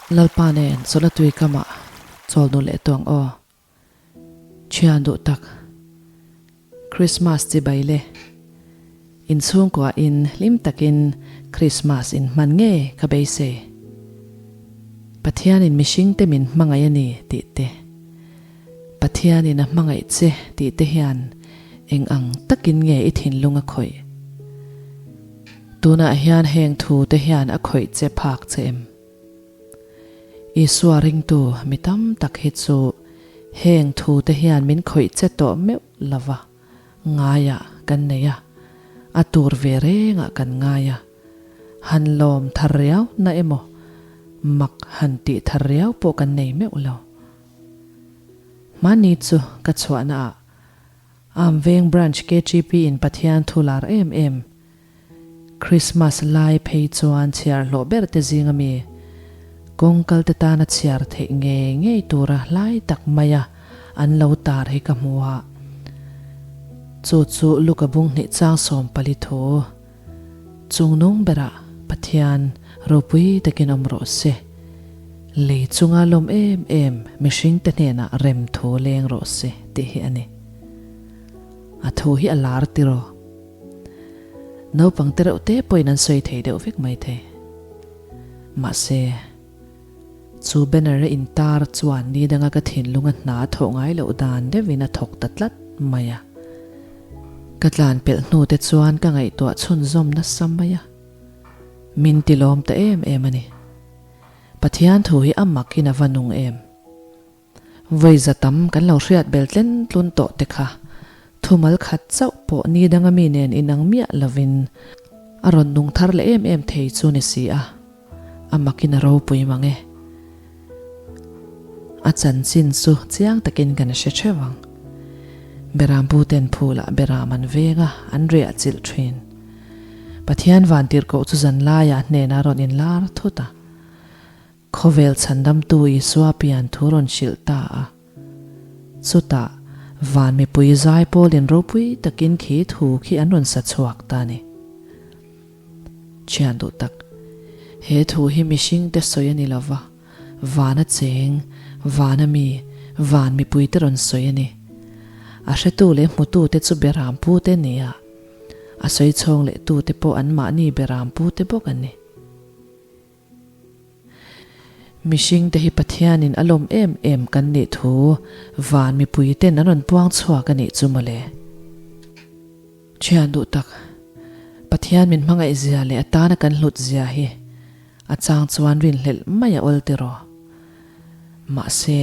Lalpa nen chawlh a tui kamah chawl nu leh tawng aw. Thian duh tak. Christmas chibai le. In chhungkua in hlim takin Christmas in hman nge ka beisei. Pathian in mihring te min hmangaih a ni tih te. Pathian in a hmangaih che tih te hian eng ang takin nge i thinlung a khawih. Tunah hian heng thu te hian a khawih che phak che em? Isua ringtu mi tam tak hi chu heng thu te hian min khawih che tawh meuh lova ngaiah kan nei a, a tur ve rengah kan ngai a. Han lawm thar riau na emaw mak han tih thar riau pawh kan nei meuh lo. Hmani chu ka chhuahna ah Amveng Branch KTP in Pathian thu lar em em Christmas lai phei chuan chhiar hlawh ber te zing ami kawng kal te tana chhiar theih ngei ngei tura hlai tak maia an lo tar hi ka hmu a. Chu chu Luka bung hnih chang 14 thu chungnung berah Pathian ropui takin awm rawh se. Lei chunga lawm em em mihring te hnenah rem thu leng rawh se tih hi a ni. A thu hi a lar tiraw? Naupang te reuh te pawhin an sawi thei deuh vek mai thei. Mahse, chu banner a intar chuan ni danga ka thinlunga hna a thawh ngai loh dan deuhin a thawk ta tlat mai a. Ka tlan pelh hnu te chuan ka ngaihtuah chhunzawm nasa mai a. Min tilawm ta em em a ni. Pathian thu hi a makin a va nung em. Vawi za tam kan lo hriat bel tlen tlun tawh te kha thumal khat chauh pawh ni danga mi nen inang miah lovin a rawn nung thar leh em em thei chu ni si a, a makin a ropui mang e. A chanchin chu chiang takin kan hre theuh ang. Berampu ten phulah beram an veng a, an riah chilh thin. Pathian vantirhkoh chu zanlaiah hnenah rawn inlar thut a. Khawvel chhandamtu Isua pian thu rawn hrilh ta a. Chutah, van mipui zai pawlin ropui takin khi thu khi an rawn sa chhuak ta a ni. Thian duh tak, he thu hi mihringte sawi a ni lo va, vana cheng, vana mi, van mipuite rawn sawi a ni. A hretu leh hmutute chu Berampute a ni a, a sawi chhawng lehtute pawh anmahni Berampute bawk an ni. Mihringte hi Pathianin a lawm em em kan nih thu van mipuiten an rawn puang chhuak a nih chu mawle. Thian duh tak, Pathian min hmangaih zia leh a tana kan hlut zia hi a chang chuan rinhlelh mai a awl tiraw. Mahse,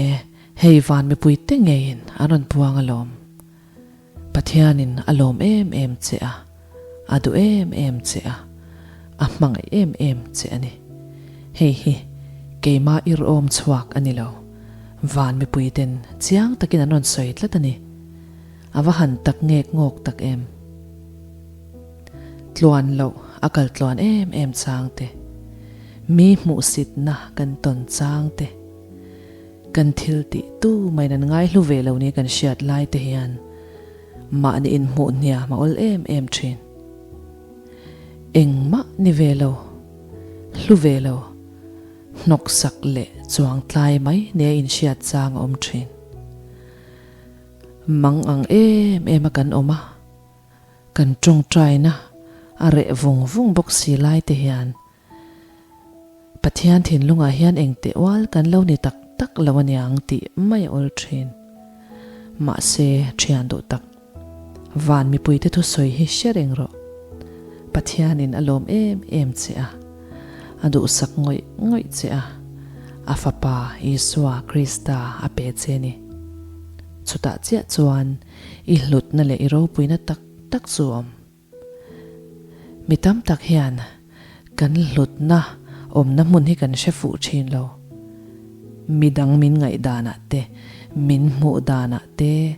hei van mipuite ngeiin an rawn puang alawm. Pathianin a lawm em em che a, a duh em em che a, a hmangaih em em che a ni. Hei hi keimah irhawm chhuak a ni lo, van mipuiten chiang takin an rawn sawi tlat a ni. A va han tak ngek ngawk tak em. Tluan loh a kal tluan em em chang te, mi hmuhsitna kan tawn chang te, Kan thil tih tu mai nan ngai hlu ve lo ni kan hriat lai te hian mahni inhmuh hniam a awl em em thin. Engmah ni ve lo, hlu ve lo, hnawksak leh chuang tlai mai nia inhriat chang a awm thin. Mang ang em em a kan awm a, kan tawngtaina a reh vung vung bawk si lai te hian Pathian thinlungah hian engteh ual kan lo ni tak tak lo aniang tih mai a awl thin. Mahse, thian duh tak. Van mipuite thusawi hi hre reng rawh. Pathianin a lawm em em che a, a duhsak ngawih ngawih che a, a Fapa Isua Krista a pe che ni. Chutah chiah chuan i hlutna leh i ropuina tak tak chu a awm. Mi tam tak hian kan hlutna awmna hmun hi kan hre fuh thin lo. Mi dang min ngaih danah te, min hmuh danah te,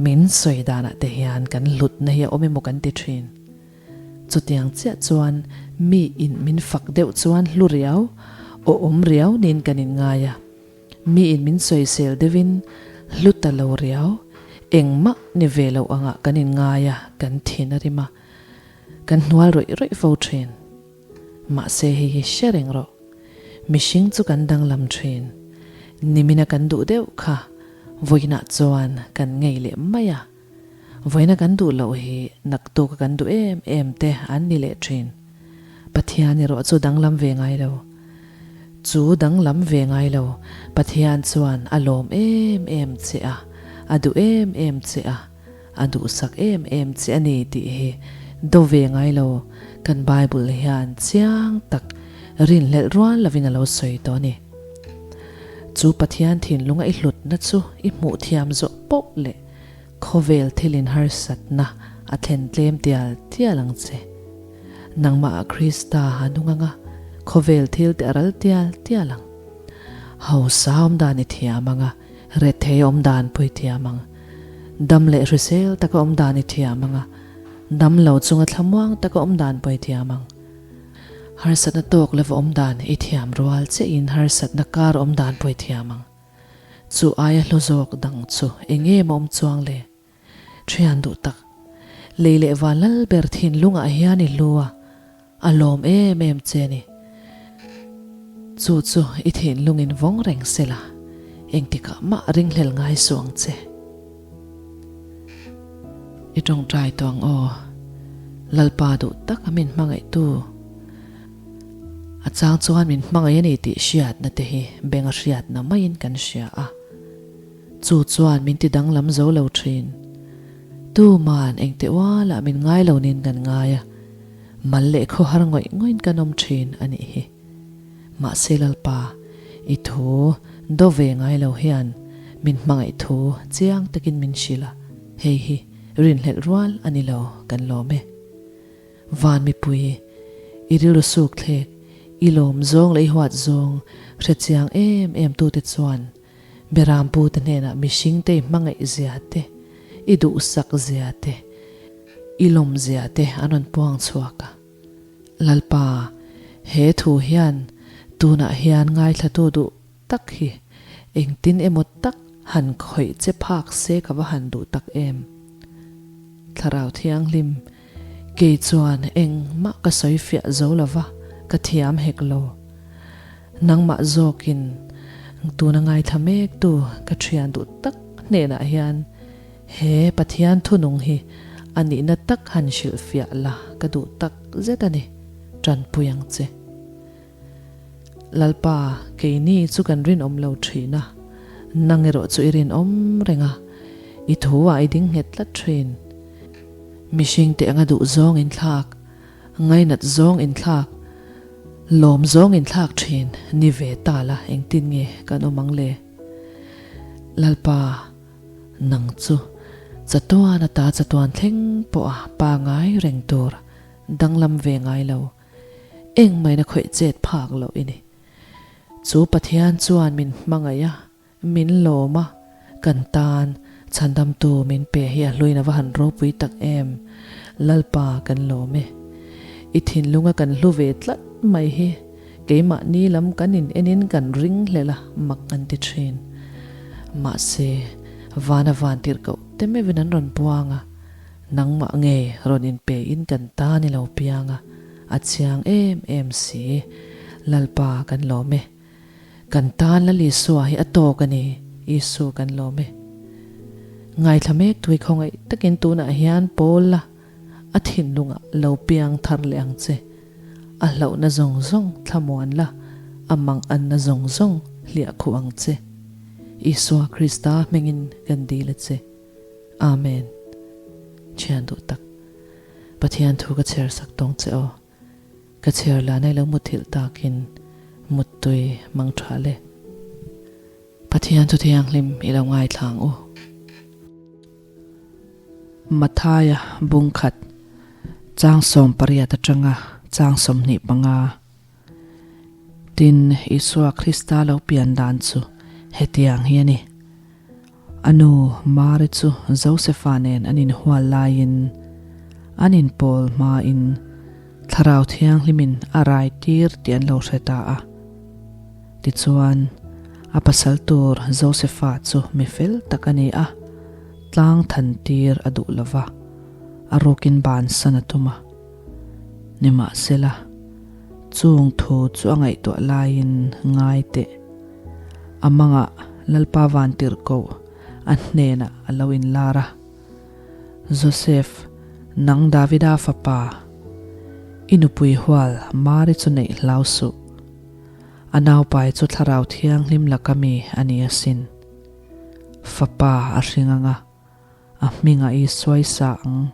min sawi danah te hian kan hlutna hi a awm emaw kan ti thin. Chutiang chiah chuan mi in min fak deuh chuan hlu riau, awhawm riau niin kan inngai a. Mi in min sawisel deuhin hlu ta lo riau, engmah ni ve lo angah kan inngai a, kan thin a rim a, kan hnual rawih rawih fo thin. Mahse hei hi hre reng rawh. Mihring chu kan danglam thin. Nimina kan duh deuh kha vawiinah chuan kan ngei leh mai a. Vawiina kan duh loh hi naktuk a kan duh em em te an ni leh thin. Pathian erawh chu danglam ve ngai lo. Chu danglam ve ngai lo Pathian chuan a lawm em em che a, a duh em em che a, a duhsak em em che a ni tih hi do ve ngai lo kan Bible hian chiang tak rinhlelh rual lovin a lo sawi tawh a ni. Chu Pathian thinlunga i hlutna chu i hmuh thiam zawh poh leh Khawvel thilin harsatna a thlen tlem tial tial ang che. Nangmah ah Krista a nung anga, khawvel thil te a ral tial tial ang. Hausa awm dan i thiam anga, rethei awm dan pawh i thiam ang. Dam leh hrisel taka awm dan i thiam anga, dam lo chunga thlamuang taka awm dan pawh i thiam ang. Harsatna tawk lova awm dan i thiam rual chiahin harsatna kar awm dan pawh i thiam ang. Chu aia hlu zawk dang chu eng em a awm chuang le? Thian duh tak, lei leh van lal ber thinlungah hian i hlu a, a lawm em em che ni. Chu chu i thinlungin vawng reng se la, engtikah mah ringhlel ngai suh ang che. I tawngtai tawh ang aw, Lalpa duh tak a min hmangaihtu. A chang chuan min hmangaih a ni tih hriatna te hi beng a hriatna maiin kan hria a, chu chuan min ti danglam zo lo thin. Tuman engte ualah min ngai lo niin kan ngai a, mal leh khawhar ngawih ngawih kan awm thin a nih hi. Mahse Lalpa, i thu do ve ngai lo hian min hmangaih thu chiang takin min hrilh a, hei hi rinhlelh rual a ni lo kan lawm e. Van mipui, i rilru suk thlek, i lawm zawng leh i huat zawng hre chiang em em tute chuan Berampu te hnenah mihring te i hmangaih zia te, i duhsak zia te, i lawm zia te an rawn puang chhuak a. Lalpa, he thu hian tunah hian ngaithlatu duh tak hi engtin emaw tak han khawih che phak se ka va han duh tak em. Thlarau Thianghlim, kei chuan engmah ka sawi fiah zo lo va, ka thiam hek lo. Nangmah zawkin tuna ngaithla mektu ka thian duh tak hnenah hian he Pathian thunung hi a nihna tak han hrilhfiah la ka duh tak zet a ni, tanpui ang che. Lalpa, keini chu kan rinawm lo thin a, nang erawh chu i rinawm reng a, i thu ah i ding nghet tlat thin. Mihringte anga duh zawng inthlak, ngainat zawng inthlak, lawm zawng inthlak thin ni ve ta la engtin nge kan awm ang le? Lalpa, nang chu chatuan ata chatuan thleng pawha pangai reng tur danglam ve ngai lo. Engmahina khawih chet phak loh i ni. Chu Pathian chuan min hmangaih a, min lawm a, kan tan chhandamtu min pe hi a hluin a va han ropui tak em! Lalpa kan lawm e. I thinlunga kan hlu ve tlat mai hi keimahni lam kan in enin kan ring hlel a, mak an ti thin. Mahse, vana vantirhkoh te meuhin an rawn puang a. Nangmah ngei rawn inpe in kan ta ni lo piang a, a chiang em em si. Lalpa kan lawm e. Kan tan Lal Isua hi a tawk a ni, Isu kan lawm e. Ngaithla mek tui khawngaih takin tunah hian pawl la, a thinlungah lo piang thar leh ang che. A hlauhna zawng zawng thlamuan la, a manganna zawng zawng hliah khuh ang che. Isua Krista hmingin kan dil a che. Amen. Thian duh tak. Pathian thu ka chhiar sak tawng che aw. Ka chhiar la nei lo muthilh takin muttui mang tha le. Pathian thu thianghlim i lo ngaithla ang u. Mathaia bungkhat chang 18 atanga chang 25. Tin, Isua Krista lo pian dan chu hetiang hi a ni. A nu Mari chu Josefa nen an inhual laiin an inpawl hmain Thlarau Thianghlimin a rai tir tih an lo hre ta a. Tichuan, a pasal tur Josefa chu mi fel tak a ni a, tlang than tir a duh lo va, a rukin bansan a tum a. Nimahsela. Chung thu chu a ngaihtuah laiin ngai teh. A mangah Lalpa Vantirhkoh a hnenah a lo inlar a. Joseph, nang Davida fapa, i nupui hual Mari chu neih hlau suh. A naupai chu Thlarau Thianghlim laka mi a ni asin. Fapa a hring anga, a hmingah i suaisa ang.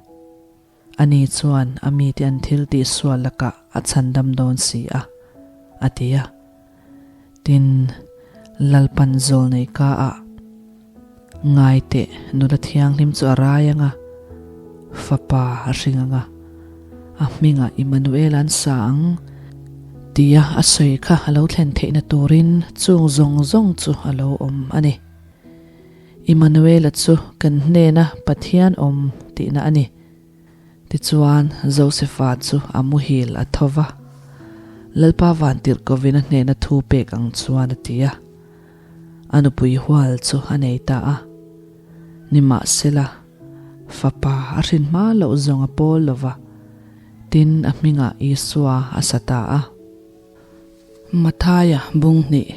Ani chuan a mite an thil tih sual lakah a chhandam dawn si a, a ti a. Tin, Lalpan zawlnei ka ah ngai teh nula thianghlim chu a rai ang a, fapa a hring ang a, a hmingah Immanuel an sa ang tia a sawi kha a lo thlen theihna turin chung zawng zawng chu a lo awm a ni. Immanuela chu kan hnena Pathian awm tihna a ni. Tichuan, Josefa chu a muhil a tho va, Lalpa Vantirhkovin a hnena thu pek ang chuan a ti a. A nupui hual chu a nei ta a. Nimahsela, fapa a hrin hma loh zawng a pawl lo va, tin a hmingah Isua a sa ta a. Mathaia bung hnih,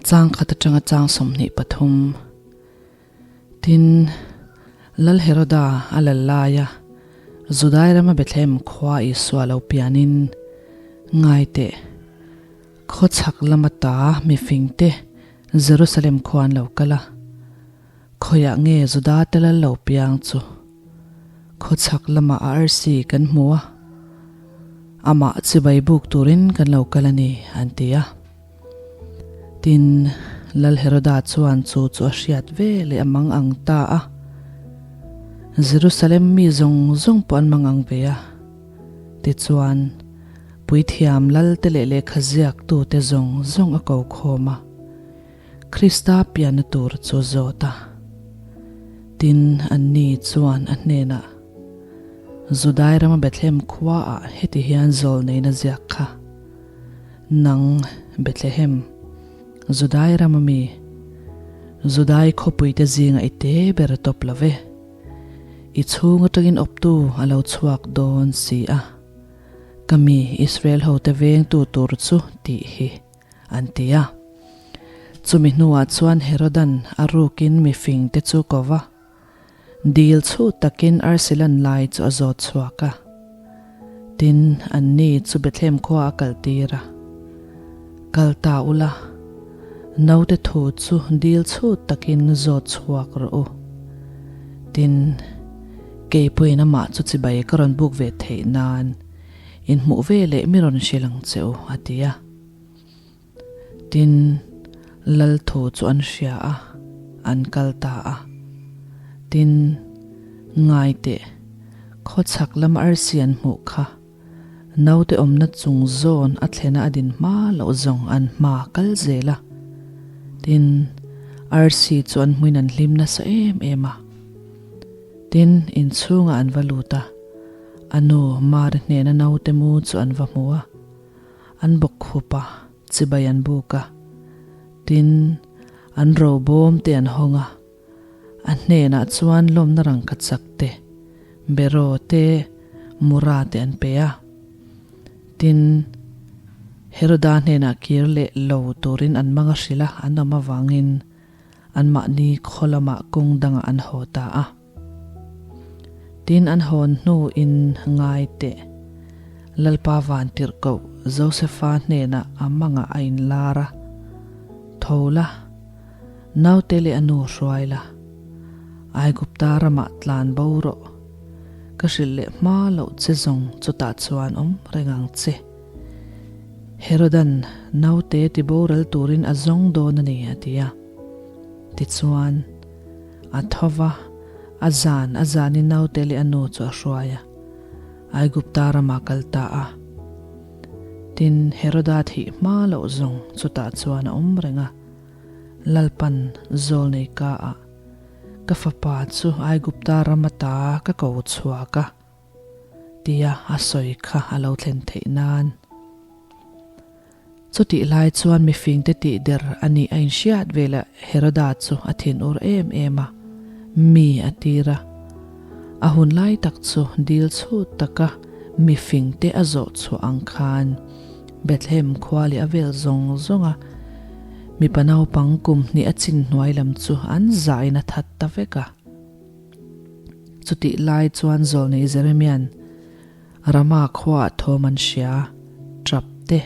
chang khat atanga chang 23. Tin, Lal Heroda a lal laia Judai rama Bethlehem khua Isua lo pianin, Ngai teh, khaw chhak lama ta mifingte Jerusalem khua an lo kal a, khawiah nge Juda te lal lo piang chu? Khaw chhak lamah a arsi kan hmu a, amah chibai buk turin kan lo kal a ni, an ti a. Tin, Lal Heroda chuan chu chu a hriat ve leh a mang ang ta a. Jerusalem mi zawng zawng pawh an mang ang ve a. Tichuan, puithiam Lalte leh lehkha ziaktute zawng zawng a ko khawm a. Krista pianna tur chu zawt a. Tin, anni chuan a hnenah, Judai rama Bethlehem khuaah heti hian zawlneina ziak kha, Nang, Bethlehem, Judai rama mi, Judai khawpuite zinga i te ber tawp lo ve. I chhung atangin awptu a lo chhuak dawn si a, ka mi Israel hote vengtu tur chu tih hi. An ti a. Chumi hnuah chuan Herodan a rukin mifingte chu ko va, dil chhut takin arsilan lai chu a zawt chhuak a. Tin, anni chu Bethlehem khua a kaltir a. Kal ta ula, naute thu chu dil chhut takin zawt chhuak rawh u. Tin, keipuiin amah chu chibai ka rawn buk ve theih nan inhmuh ve leh mi rawn hrilh ang che u, a ti a. Tin, Lal thu chu an hria a, an kal ta a. Tin, ngai teh, khaw chhak lam arsi an hmuh kha, naute awmna chung zawn a thlena a din hma loh zawng an hma kal zel a. Tin, arsi chu an hmuin an hlim nasa em em a. Tin, inchhungah an va lut a, a nu Mari hnena naute mu chu an va hmu a. An bawk khup a, chibai an buk a, tin, an ro bawm te an hawng a, a hnenah chuan lawmna rangka chak te, beraw te, mura te an pe a. Tin, Heroda hnenah kir leh lo turin an mang a hrilh a, an awm avangin anmahni khaw lamah kawng dangah an haw ta a. Tin an hawn hnuin ngai teh, Lalpa Vantirhkoh Josefa hnenah a mangah a inlar a, Tho la, naute leh a nu hruai la, Aigupta ramah tlan bo rawh, ka hrilh leh hma loh che zawng chutah chuan awm reng ang che. Herodan naute ti boral turin a zawng dawn a ni, a ti a. Tichuan. A tho va, a zan a zanin naute leh a nu chu a hruai a, Aigupta ramah kal ta a. Tin, Heroda thih hma loh zawng chutah chuan a awm reng a, Lalpan zawlnei ka ah, Ka fapa chu Aigupta ram ata ka ko chhuak a, tia a sawi kha a lo thlen theih nan. Chutih lai chuan mifingte tih der a nih a inhriat velah Heroda chu a thinur em em a, mi a tir a. A hun lai tak chu dil chhut taka mifingte a zawh chhuah ang khan Bethlehem khua leh a vel zawng zawnga mipa naupang kum hnih a chin hnuai lam chu an zahin a that ta vek a. Chutih lai chuan zawlnei Jeremia'n Rama khuaah thawm an hria, tap te,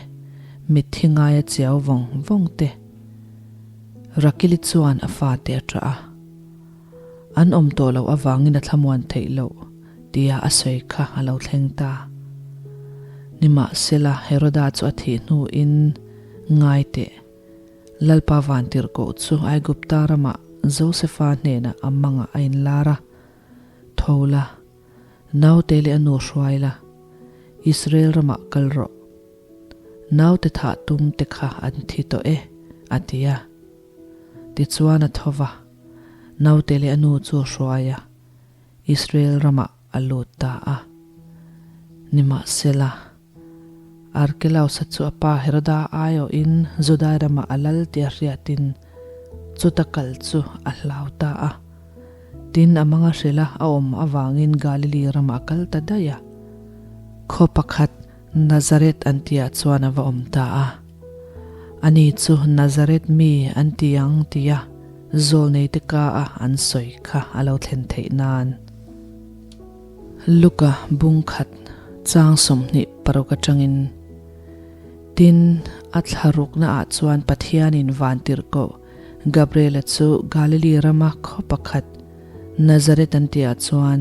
mitthi ngaia chiau vawng vawng te. Rakili chuan a fate a ṭah a. An awm tawh loh avangin a thlamuan theih loh tia a sawi kha a lo thleng ta. Nimahsela, Heroda chu a thih hnuin ngai teh. Lalpa vantirhkoh chu Aigupta ramah Josefa hnenah a mangah a inlar a, Tho la, naute leh a nu hruai la, Israel ramah kal rawh. Naute thah tum te kha an thi tawh e, a ti a. Tichuan a tho va, naute leh a nu chu a hruai a, Israel ramah a lut ta a. Nimahsela, Arkelausa chu a pa Heroda aiawhin Judai ramah a lal tih a hriatin chuta kal chu a hlau ta a. Tin, a manga hrela a awm avangin Galili ramah a kal ta daih a. Khaw pakhat Nazareth an tihah chuan a va awm ta a. Ani chu Nazareth mi an ti ang tia zawlneite ka a an sawi kha a lo thlen theih nan. Luka bung khat chang 26 atangin, Tin, a thla rukna ah chuan Pathianin vantirhkoh Gabriela chu Galili rama khaw pakhat Nazareth an tihah chuan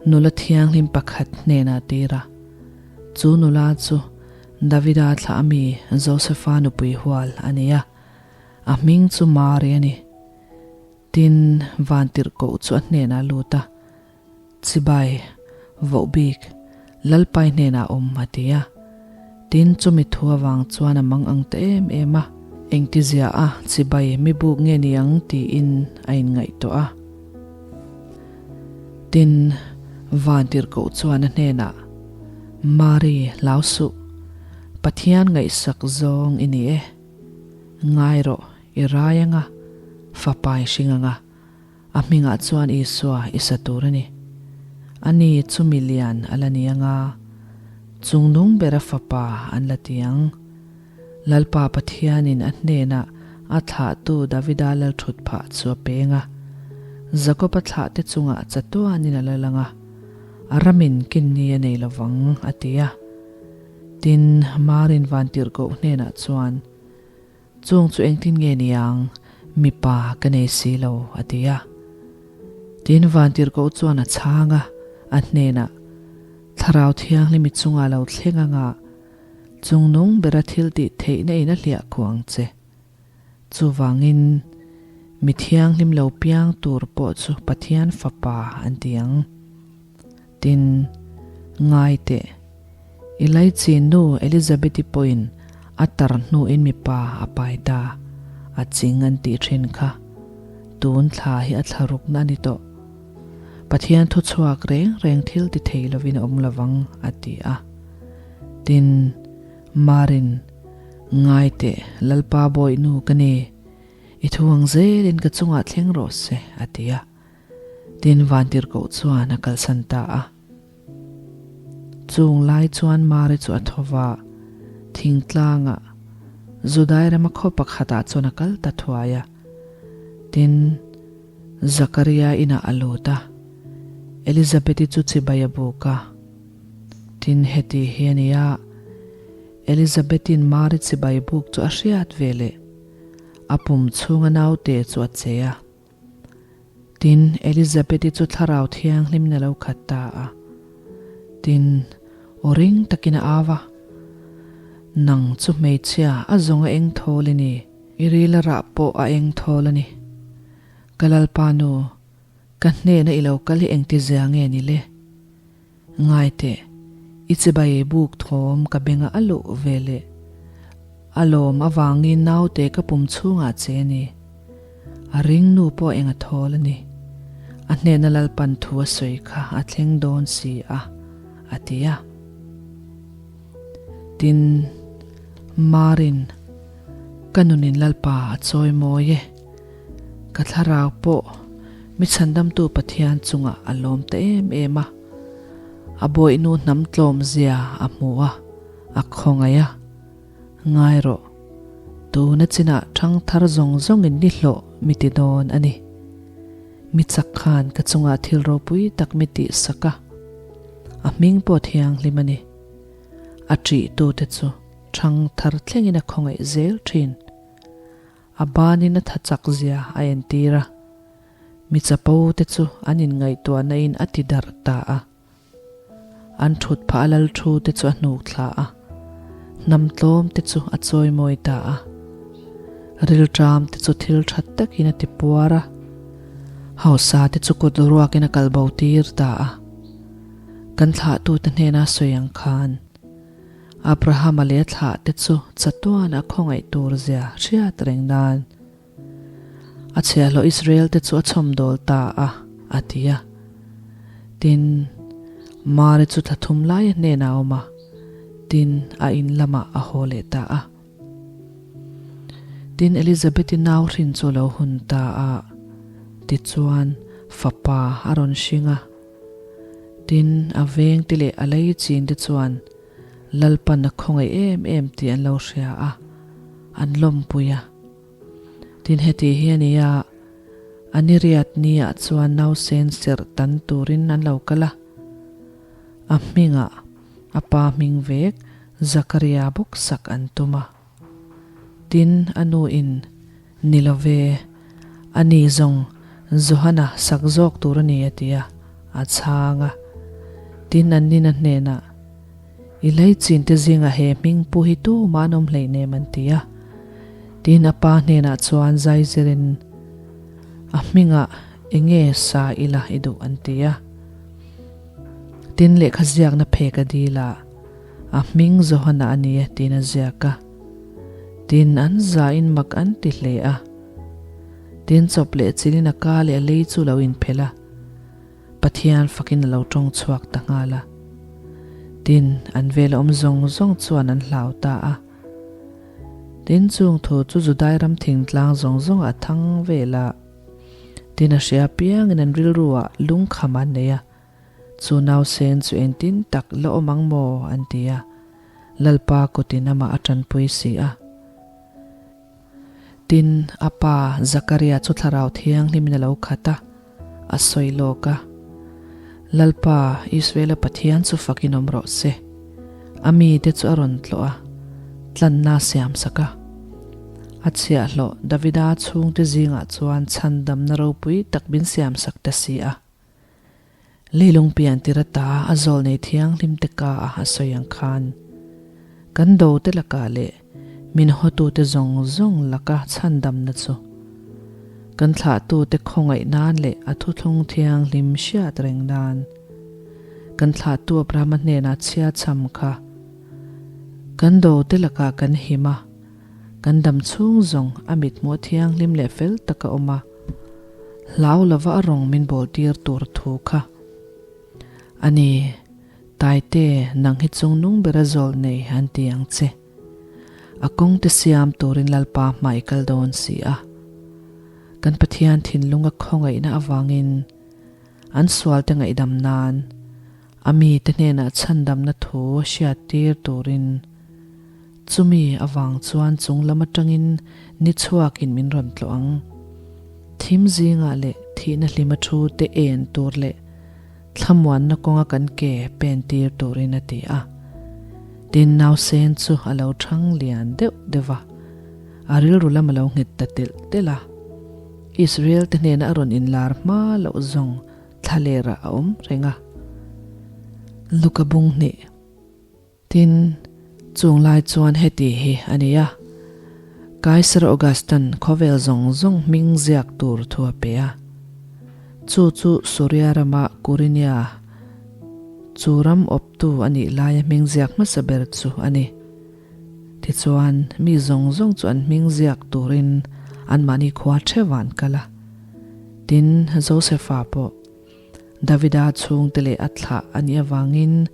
nula thianghlim pakhat hnenah a tir a. Chu nula chu Davida thlah ami Josefa nupui hual a ni a, a hming chu Mari a ni. Tin, vantirhkoh chu a hnenah a lut a, Chibai, voh bik, Lalpai hnenah awm a ti a. Tin, chumi thu avang chuan a mang ang ta em em a, engtizia a chibai mi buk nge ni ang tiin a inngaihtuah a. Tin, vantirhkoh chuan a hnenah, Mari, hlau suh, Pathian ngaihsak zawng i ni e. Ngai rawh, i rai anga, fapa i hring anga, a hmingah chuan Isua i sa tur a ni. Ani chu mi lian a la ni anga, chungnung bera fapa an la ti ang. Lalpa Pathianin a hnenah a thlahtu Davida lalthut phah chu a peng a, Jakoba thlahte chungah chatuanin a la lang a, a ramin kinni a nei lovang, a ti a. Tin, Marin vantirhkoh hnenah chuan, Chung chu engtin nge ni ang, mipa ka nei si lo, a ti a. Tin, vantirhkoh chuan a chhang a, a hnenah, Thlarau Thianghlimi chungah lo thleng anga chungnung bera thil tih theihna in a hliah khuh ang che. Chuvangin, mi thianghlim lo piang tur pawh chu Pathian Fapa an ti ang. Tin, ngai teh, i laichin nu Elizabeth-i pawhin a tar hnuin mipa a pai ta, a ching an tih thin kha. Tun thla hi a thla rukna a ni tawh. Pathian thuchhuak reng reng thil ti thei lovin a awm lovang, a ti a. Tin, Marin, Ngai teh, Lalpa bawihnu ka ni, i thu ang zelin ka chungah thleng rawh se, a ti a. Tin, vantirhkoh chuan a kalsan ta a. Chung lai chuan Mari chu a tho va, thingtlangah, Judai rama khaw pakhatah chuan a kal ta thuai a. Tin, Zakaria inah a lut a, Elizabeth-i chu chibai a buk a. Tin, heti hi a ni a, Elizabeth-in Mari chibai buk chu a hriat ve leh, a pum chhunga naute chu a che a. Tin, Elizabeth-i chu Thlarau Thianghlimin a lo khat ta a. Tin, aw ring takin a au a, Nang chu hmeichhia a zawng a eng thawl i ni, i ril a rah pawh a eng thawl a ni. Ka Lalpa nu, ka hnena i lo kal hi engtizia nge ni le? Ngai teh, i chibai buk thawm ka benga a luh ve leh. A lawm avangin naute ka pum chhungah che a ni. A ring nu pawh eng a thawl a ni. A hnena Lalpan thu a sawi kha a thleng dawn si a, a ti a. Tin, Marin, ka nunin Lalpa a chawi mawi e. Ka thlarau pawh mi chhandamtu Pathian chungah a lawm ta em em a. A bawihnu hnam tlawm zia a hmu a, a khawngaih a. Ngai rawh, tuna chinah ṭhangthar zawng zawngin ni hlawh mi ti dawn a ni. Mi chak khan ka chungah thil ropui tak mi tihsak a, a hming pawh thianghlim a ni. A ṭihtute chu ṭhangthar thlengin a khawngaih zel ṭhin. A banin a tha chak zia a entir a, mi chapo te chu an inngaihtuahna in a ti darh ta a. An thut phah a lal thu te chu a hnuk thla a, hnam tlawm te chu a chawimawi ta a. Rilṭam te chu thil ṭha takin a ti puar a, hausa te chu kut ruakin a kalbo tir ta a. Kan thlahtute hnena sawi ang khan, Abrahama leh a thlahte chu chatuan a khawngaih tur zia hriat reng nan a chhiahhlawh Israel te chu a chhawmdawl ta a, a ti a. Tin, Mari chu thla thum lai a hnenah a awm a, tin, a in lamah a haw leh ta a. Tin, Elizabeth-i nau hrin chu a lo hun ta a, tichuan, fapa a rawn hring a. Tin, a vengte leh a lei chinte chuan Lalpan a khawngaih em em tih an lo hria a, an lawmpui a. Tin, heti hi a ni a, a ni riat niah chuan nausen serh tan turin an lo kal a. A hmingah a pa hming vek Zakaria bawk sak an tum a. Tin, a nuin, Ni lo ve, a ni zawng Johana sak zawk tur a ni a ti a, a chhang a. Tin, an nina hnenah, I leichin te zingah he hming pu hi tumah an awm hleinem an ti a. Tin, a pa hnenah chuan zaizirin, A hmingah enge sa ila i duh an ti a. Tin, lehkha ziakna phek a dil a. A hming Johana a ni e tiin a ziak a. Tin, an zain mak an ti hle a. Tin, chawp leh chilin a ka leh a lei chu lo inphelh a, Pathian fakin a lo tawng chhuak ta nghal a. Tin, an vela awm zawng zawng chuan an hlau ta a. Tin, chung thu chu Judai ram thingtlang zawng zawngah a thang vel a. Tin, a hria apiangin an rilru ah lungkham an nei a. Chu nausen chu engtin tak la awm ang maw? an ti a. Lalpa kutin amah a tanpui si a. Tin, a pa Zakaria chu Thlarau Thianghlimin a lo khat a, a sawi lawk a, Lalpa, Israela Pathian chu fakin awm rawh se. A mite chu a rawn tlawh a, tlanna a siamsak a. A chhiahhlawh Davida chhungte zingah chuan chhandamna ropui tak min siamsak ta si a. Leilung pian tir ata a zawl nei thianghlim te ka a a sawi ang khan, kan do te lakah leh min hawtu te zawng zawng laka chhandamna chu kan thlahtu te khawngaih nan leh a thuthlung thianghlim hriat reng nan kan thlahtu Abrahama hnenah chhia chham kha kan do te lakah kan him a, kan dam chhung zawng a mithmuh thianghlim leh fel taka awm a. Hlau lova a rawng min bawl tir tur thu kha a ni. Taite, nang hi chungnung bera zawl nei an ti ang che. A kawng te siam turin Lalpa hmai kal dawn si a. Kan Pathian thinlunga khawngaihna avangin an sualte ngaihdam nan a mite hnenah chhandamna thu hriat tir turin Chumi avang chuan chung lam atangin ni chhuakin min rawn tlawh ang. Thim zingah leh thihna hlima thu te en tur leh thlamuanna kawnga kan ke pen tir turin a ti a. Tin, nausen chu a lo thang lian deuh deuh va, a rilru lam a lo nghet ta telh telh a. Israel te hnena a rawn inlar hma loh zawng thlalerah a awm reng a. Luka bung hnih. Tin, chung lai chuan heti hi a ni a, Kaiser Augustan khawvel zawng zawng hming ziak tur thu a pe a. Chu chu Suria rama Kurinia chu ram awptu a nih laia hming ziak hmasa ber chu a ni. Tichuan, mi zawng zawng chu an hming ziak turin anmahni khua theuh an kal a. Tin, Josefa pawh Davida chhungte leh a thlah a nih avangin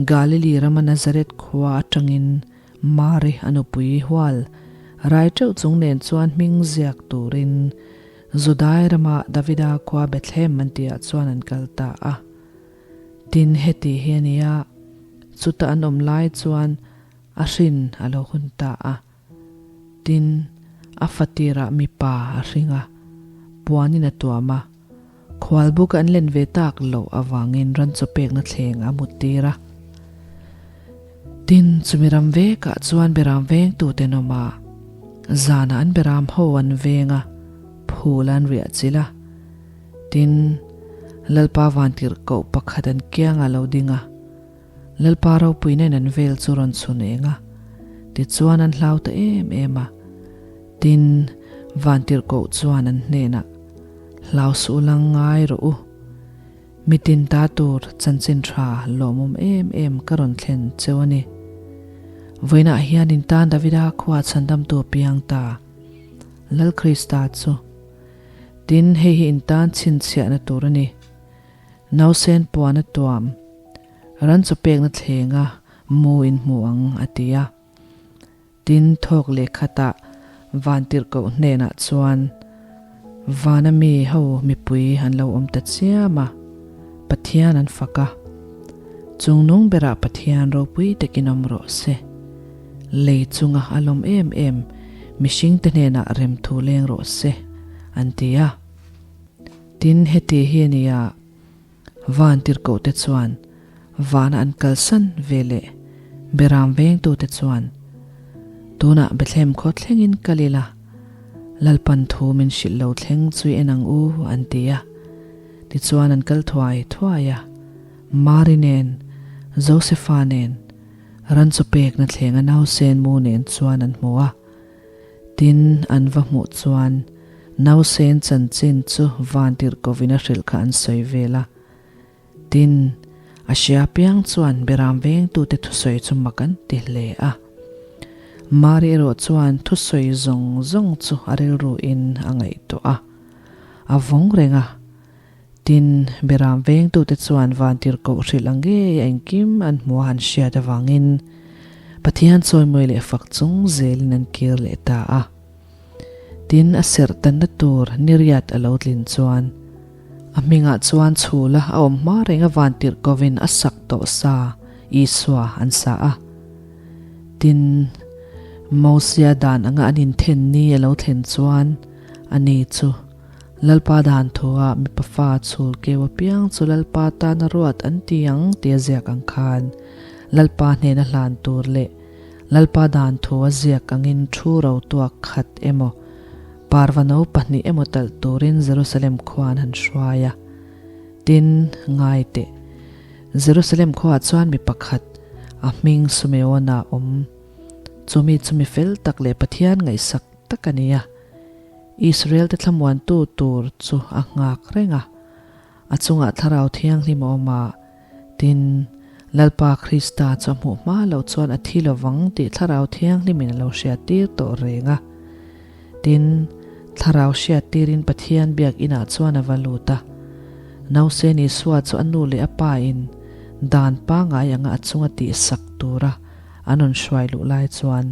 Galili rama Nazareth khua atangin Mari a nupui hual rai teuh chung nen chuan hming ziak turin Judai rama Davida khua Bethlehem an tihah chuan an kal ta a. Tin, heti hi a ni a, chuta an awm lai chuan. A hrin a lo hun ta a. Tin, a fatirah mipa a hring a, puanin a tuam a. Khualbuk an len ve tak loh avangin ran chaw pekna thleng a muttir a. Tin, chumi ram vekah chuan beram vengtute an awm a, zanah an beram ho an veng a, phul an riah chilh a. Tin, Lalpa vantirhkoh pakhat an kiangah a lo ding a, Lalpa ropuina in an vel chu rawn chhun eng a, tichuan an hlau ta em em a. Tin, vantirhkoh chuan an hnenah, Hlau suh lang ngai rawh u. Mitin ta tur chanchin tha lawmawm em em ka rawn thlen cheu a ni. Vawiinah hian in tan Davida khua chhandamtu a piang ta, Lal Krista chu. Tin, hei hi in tan chhinchhiahna tur a ni. Nausen puan a tuam, ran chaw pekna thlenga mu in hmu ang, a ti a. Tin, thawk leh khatah Vantirhkoh hnenah chuan vana mi ho mipui an lo awm ta chiam a, Pathian an fak a. Chungnung berah Pathian ropui takin awm rawh se. Lei chunga a lawm em em mihringte hnenah remthu leng rawh se, an ti a. Tin, heti hi a nia, Vantirhkohte chuan vana an kalsan ve leh Beram vengtute chuan, Tunah Bethlehem khaw thlengin kal ila, Lalpan thu min hrilh lo thleng chu i en ang u, an ti a. Tichuan an kal thuai thuai a, Mari nen, Josefa nen, ran chaw pekna thlenga nausen mu nen chuan an hmu a. Tin, an va hmuh chuan nausen chanchin chu vantirhkovin a hrilh kha an sawi vel a. Tin, a hria piang chuan beram vengtute thusawi chu mak an ti hle a. Mari erawh chuan thusawi zawng zawng chu a rilruin a ngaihtuah a, a vawng reng a. Tin, beram vengtute chuan vantirhkoh hrilh ang ngei a engkim an hmuh a han hriat avangin Pathian chawimawi leh fak chung zelin an kir leh ta a. Tin, a serh tanna tur niriat a lo tlin chuan a hmingah chuan chhula a awm hma reng a vantirhkohin a sak tawh sa Isua an sa a. Tin, Mosia dan anga an inthen ni a lo thlen chuan ani chu Lalpa dan thuah mipa fa chhul keu apiang chu Lalpa tana ruat an ti ang tia ziak ang khan Lalpa hnena hlan tur leh Lalpa dan thua ziak angin thu ro tuak khat emaw parva no pahnih emaw talh turin Jerusalem khua an han hruai a. Tin, ngai teh. Jerusalem khuaah chuan mi pakhat, a hming Sumeona awm. Chu mi chu mi fel tak leh Pathian ngaihsak tak a ni a. Israel-te thlamuantu tur chu a nghak reng a, a chungah Thlarau Thianghlim a awm a, tin, Lalpa Krista chu a hmuh hma loh chuan a thi lovang tih Thlarau Thianghlimin a lo hriattir tawh reng a. Tin, Thlarau hriattirin Pathian biak inah chuan a va lut a. Nausen Isua chu a nu leh a pa in dan pangngai anga a chunga tihsak tura an rawn hruai luh lai chuan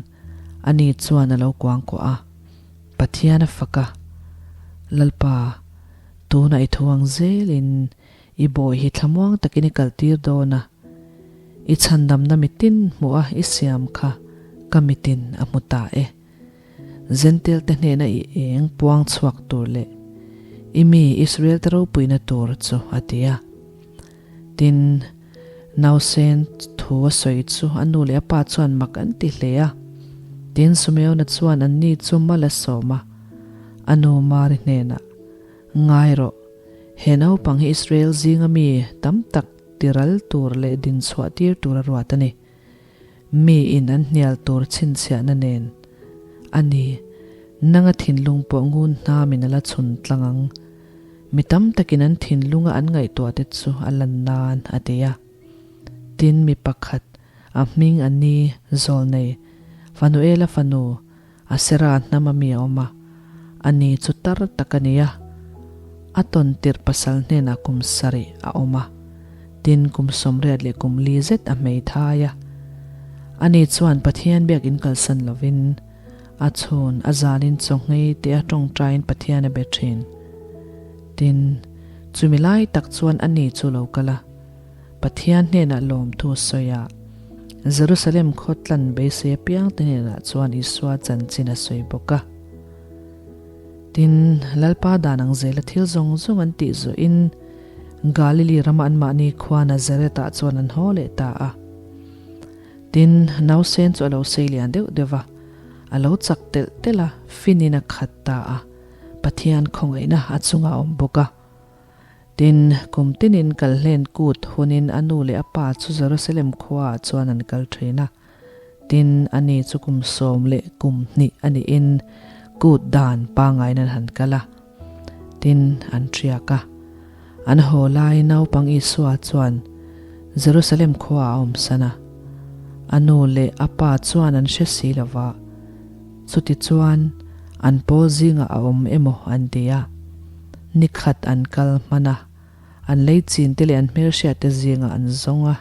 ani chuan a lo kuangkuah a. Pathian a fak a, Lalpa, tunah i tho ang zelin i bawi hi thlamuang takin i kaltir dawn a, i chhandamna mitin hmuh a i siam kha ka mitin a hmu ta e. Zentel te hnena i eng puang chhuak tur leh i mi Israel te ropuina tur chu a ti a. Tin, nausen thu a sawi chu a nu leh a pa chuan mak an ti hle a. Tin, Sumeona chuan anni chu mal a sawm a, a nu Mari hnenah, Ngai rawh, he naupang hi Israel zinga mi tam tak tiral tur leh dinchhuah tir tur a ruat a ni. Mi in an hnial tur chhinchhiahna nen a ni. Nanga thinlung pawh ngun hnamin a la chhun tlang ang. Mi tam takin an thinlunga an ngaihtuah te chu a lan nan a ti a. Tin, mi pakhat, a hming a ni Zawlnei, Fanuela fanu, Asera hnam a mi a awm a, a ni chu tar tak a ni a. A tawn tirh pasal hnenah kum sarih a awm a, tin kum 80 leh kum li zet a hmei thai a. Ani chuan Pathian biakin kalsan lovin a chhun a zalin chaw nghei te a tawngtaiin Pathian a be thin. Tin, chumi lai tak chuan ani chu lo kal a, Pathian hnenah lawmthu a sawi a. Jerusalem khaw tlan beisei apiangte hnenah chuan Isua chanchin a sawi bawk a. Tin, Lalpa dan ang zela thil zawng zawng an tih zawhin Galili rama anmahni khua Nazareth-ah chuan an haw leh ta a. Tin, nausen chu a lo sei lian deuh deuh va, a lo chak telh telh a, finin a khat ta a, Pathian khawngaihna a chungah a awm bawk a. Tin, kum tinin kalhlen kut hunin a nu leh a pa chu Jerusalem khuaah chuan an kal thin a. Tin, ani chu kum 11 a nihin kut dan pangaiin an han kal a. Tin, an ṭiak a. An haw lai naupang Isua chuan Jerusalem khuaah a awmsan a. A nu leh a pa chuan an hre si lo va. Chutichuan, an pawl zingah a awm emaw an ti a. Ni khat an kal hman a, an lei chin te leh an hmelhriat te zingah an zawng a.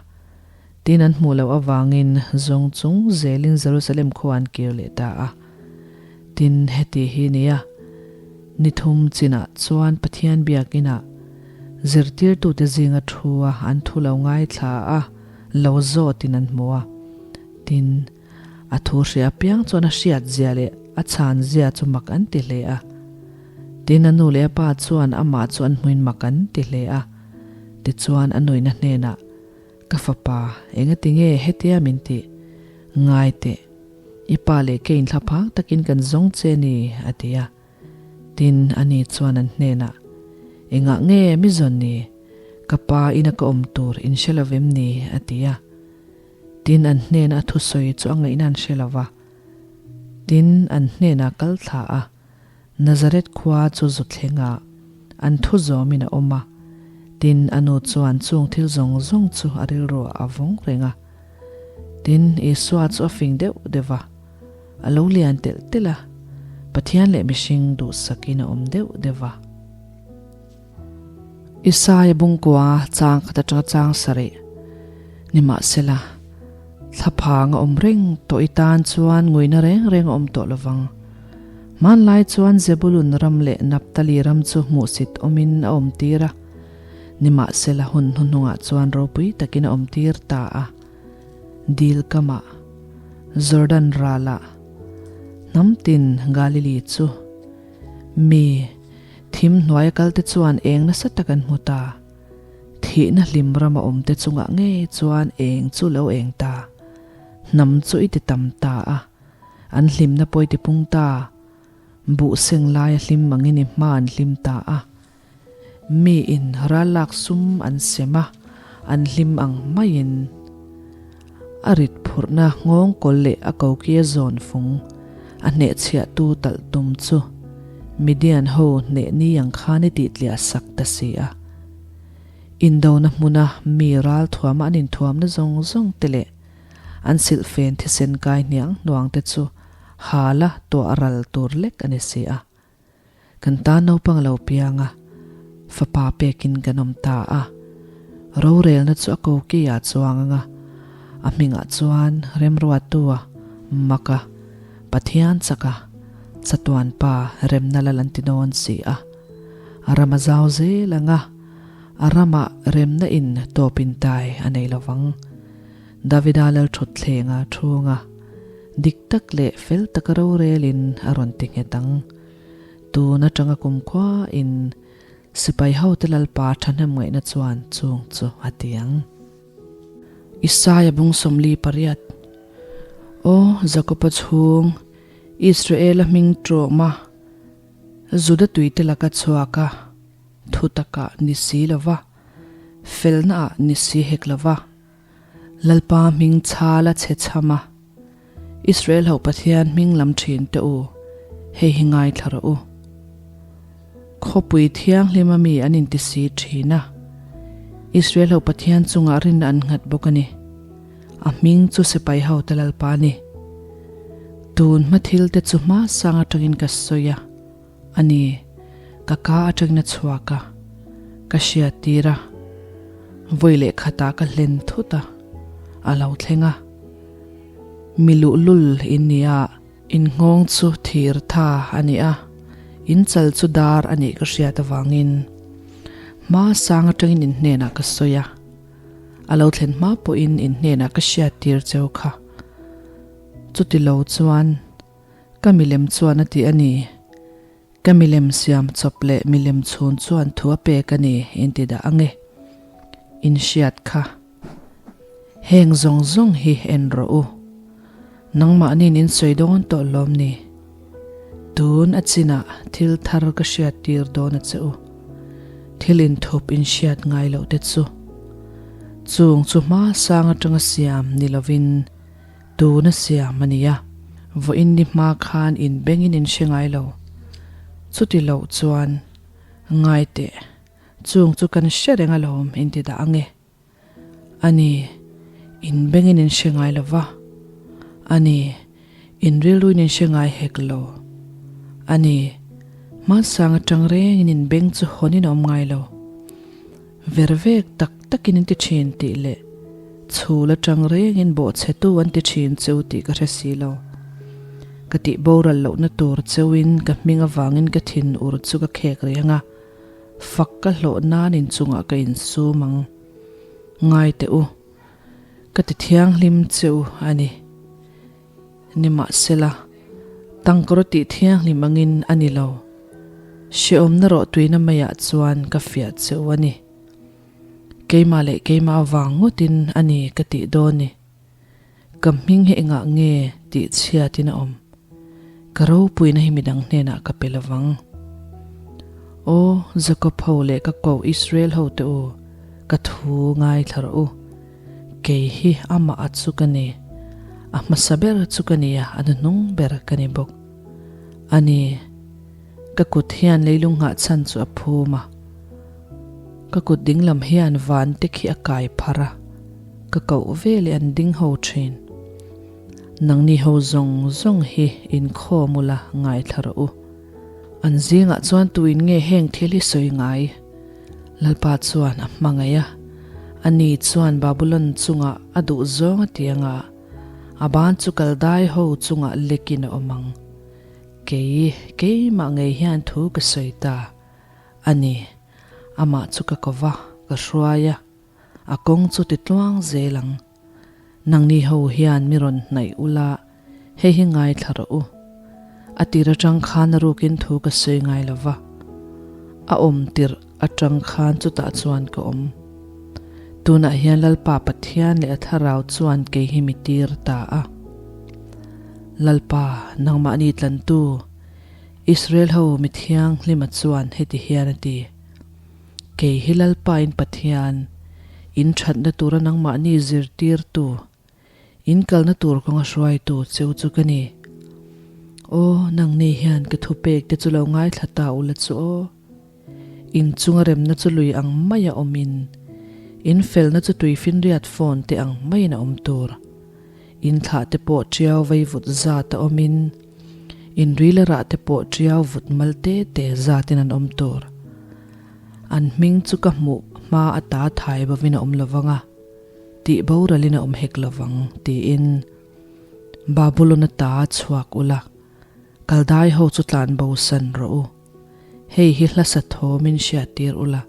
Tin an hmuh loh avangin zawng chung zelin Jerusalem khua an kir leh ta a. Tin heti hi nia, ni thum chinah chuan Pathian biakinah zirtirtute zinga thu a an thu lo ngaithla a, lo zawtin an hmu a. Tin, a thu hria apiang chuan a hriat zia leh a chhan zia chu mak an ti hle a. Tin a nu leh a pa chuan amah chu an hmuin mak an ti hle a. Tichuan a nuina hnenah, Ka fapa, engati nge hetia min tih? Ngai teh, i pa leh kei inthlaphang takin kan zawng che ni, a ti a. Tin, ani chuan an hnenah, Engah nge mi zawn ni? Ka pa ina ka awm tur in hre lo vem ni? a ti a. Tin, an hnena a thusawi chu a ngaihna an hre lo va. Tin, an hnenah kal thla a. Nazareth khua chu zu thlengah an thu zawmin a awm a, tin, a nu chuan chung thil zawng zawng chu a rilruah a vawng reng a. Tin, Isua chu a fing deuh deuh va, a lo lian telh telh a, Pathian leh mihring duhsakin a awm deuh deuh va. Isaia bungkua chang khat atanga chang sarih nimahsela thlaphang a awm reng tawh i tan chuan nguina reng reng a awm tawh lovang. Hmanlai chuan Zebulun ram leh Naphtali ram chu hmuhsit awmin a awm tir a, nimahsela hun hnuhnungah chuan ropui takin a awm tir ta a. Dil kamah, Jordan ralah, hnam tin Galili chu mi Thim hnuaia kalte chuan eng nasa tak an hmu ta. Thihna hlim rama awmte chungah ngei chuan eng chu lo eng ta. Hnam chu i ti tam ta a, an hlimna pawh i ti pung ta. Buh seng laia hlim angin i hma an hlim ta a. Miin ral lak sum an sem a, an hlim ang maiin. A rit phurhna nghawng kawl leh a kokia zawn fung a hnehchhiahtu talh tum chu Midian ho hneh ni ang khan i tihtliah sak ta si a. Indona hmuna mi ral thuama an inthuamna zawng zawng te leh an silhfen thisen kai hniang hnuang te chu hala tuah ral tur lek a ni si a. Kan tan naupang a lo piang a, fapa pekin kan awm ta a. Rorelna chu a kokiah a chuang ang a, a hmingah chuan Remruatua, Maka, Pathian chaka, Chatuan Pa remna lal an ti dawn si a. A ram a zau zel ang a, a ramah remna in tawp in tai a nei lo vang. Davida lalthutthleng a thung a. Dik tak leh fel taka rorelin a rawn ti nghet ang. Tun atanga kumkhua in sipai hote Lalpa thahnem ngaihna chuan chung chu a ti ang. Isaia bung 48 Aw Jakoba chhung, Israela hming tawma Juda tuite laka chhuak a, thu takah ni si lova, felnaah ni si hek lova, Lalpa hming chhal a chhe chham a, Israel ho Pathian hming lam thin teh u, hei hi ngaithla rawh u. Khawpui thianghlima mi an inti si thin a, Israel ho Pathian chungah rinna an nghat bawk a ni. A hming chu sipai hote Lalpa a ni. Tun hma thil te chu hma sang atangin ka sawi a, A ni, ka ka atangin a chhuak a, ka hriat tir a, vawi leh khatah ka hlen thut a, a lo thleng a. Mi luhlul in ni a, in nghawng chu thir tha a ni a, in chal chu dar a nih ka hriat avangin hma sang atangin in hnenah ka sawi a. A lo thlen hma pawhin in hnenah ka hriattir cheu kha. Chuti lo chuan ka milem chuan a ti a ni. Ka milem siam chawp leh milem chhun chuan thu a pek a ni in ti dah ang e. In hriat kha. Heng zawng zawng hi en rawh u. Nangmahniin in sawi dawn tawh lawm ni? Tun a chinah thil thar ka hriat tir dawn a che u. Thil inthup in hriat ngai loh te chu. Chung chu hma sang atanga siam ni lovin tuna siam a nia. Vawiin ni hma khan in bengin in hre ngai lo. Chuti loh chuan ngai teh. Chung chu kan hre reng alawm in ti dah ang e. A ni, in bengin in hre ngai lo va. A ni, in rilruin in hre ngai hek lo. A ni, hmansang atang rengin in beng chu hawnin a awm ngai lo. Ver vek tak takin in ti thin tih leh chhul atang rengin bawhchhetu an ti thin cheu tih ka hre si lo. Ka tih boral lohna tur cheuin ka hming avangin ka thin ur chu ka khek reng a. Fak ka hlawh nan inchungah ka insum ang. Ngai teh u, ka ti thianghlim che u a ni. Nimahsela, tangkawr tih thianghlim angin a ni lo. Hrehawmna rawhtuina maiah chuan ka fiah che u a ni. Keimah leh keimah avang ngawtin a ni ka tih dawn ni. Ka hming hi engah nge tih chhiatin a awm? Ka ropuina hi midang hnenah ka pe lovang. Aw, Jakob ho leh ka koh Israel ho te u, ka thu ngaithla rawh u. Kei hi amah a chu ka ni, a hmasa ber chu ka ni a, a hnuhnung ber ka ni bawk. A ni, ka kut hian leilung nghahchhan chu a phum a. Ka kut dinglam hian van te khi a kai phar a, ka koh ve leh an ding ho thin. Nangni ho zawng zawng hi inkhawm ula ngaithla rawh u. An zingah chuan tuin nge heng thil hi sawi ngai? Lalpa chuan a hmangaih a, ani chuan Babulon chungah a duh zawng a ti anga, a ban chu Kaldai ho chungah lekin a awm ang. Kei, keimah ngei hian thu ka sawi ta. A ni, amah chu ka ko va, ka hruai a, a kawng chu ti tluang zel ang. Nangni ho hian mi rawn hnaih ula, hei hi ngaithla rawh u. A tir atang khan a rukin thu ka sawi ngai lo va, a awm tirh atang khan chutah chuan ka awm. Tunah hian Lalpa Pathian leh a Thlarau chuan kei hi mi tir ta a. Lalpa, nangmahni tlantu, Israel ho mi thianghlima chuan heti hian a ti, Kei hi Lalpa in Pathian, in thatna tura nangmahni zirtirtu, in kalna tur kawnga hruaitu cheu chu ka ni. Aw, nangni hian ka thupek te chu lo ngaithla ta ula chu aw. In chunga remna chu lui ang maia awmin, in felna chu tuifinriat phone te ang maiin a awm tur. In thlah te pawh tiau vaivut zat a awmin, in ril a rah te pawh tiau vut mal te te zatin an awm tur. An hming chu ka hmuh hma ata thai bovin a awm lovang a, tih boralin a awm hek lovang, tiin Babulon ata chhuak ula, Kaldai ho chu tlan bosan rawh u. Hei hi hla sa thawmin hriattir ula,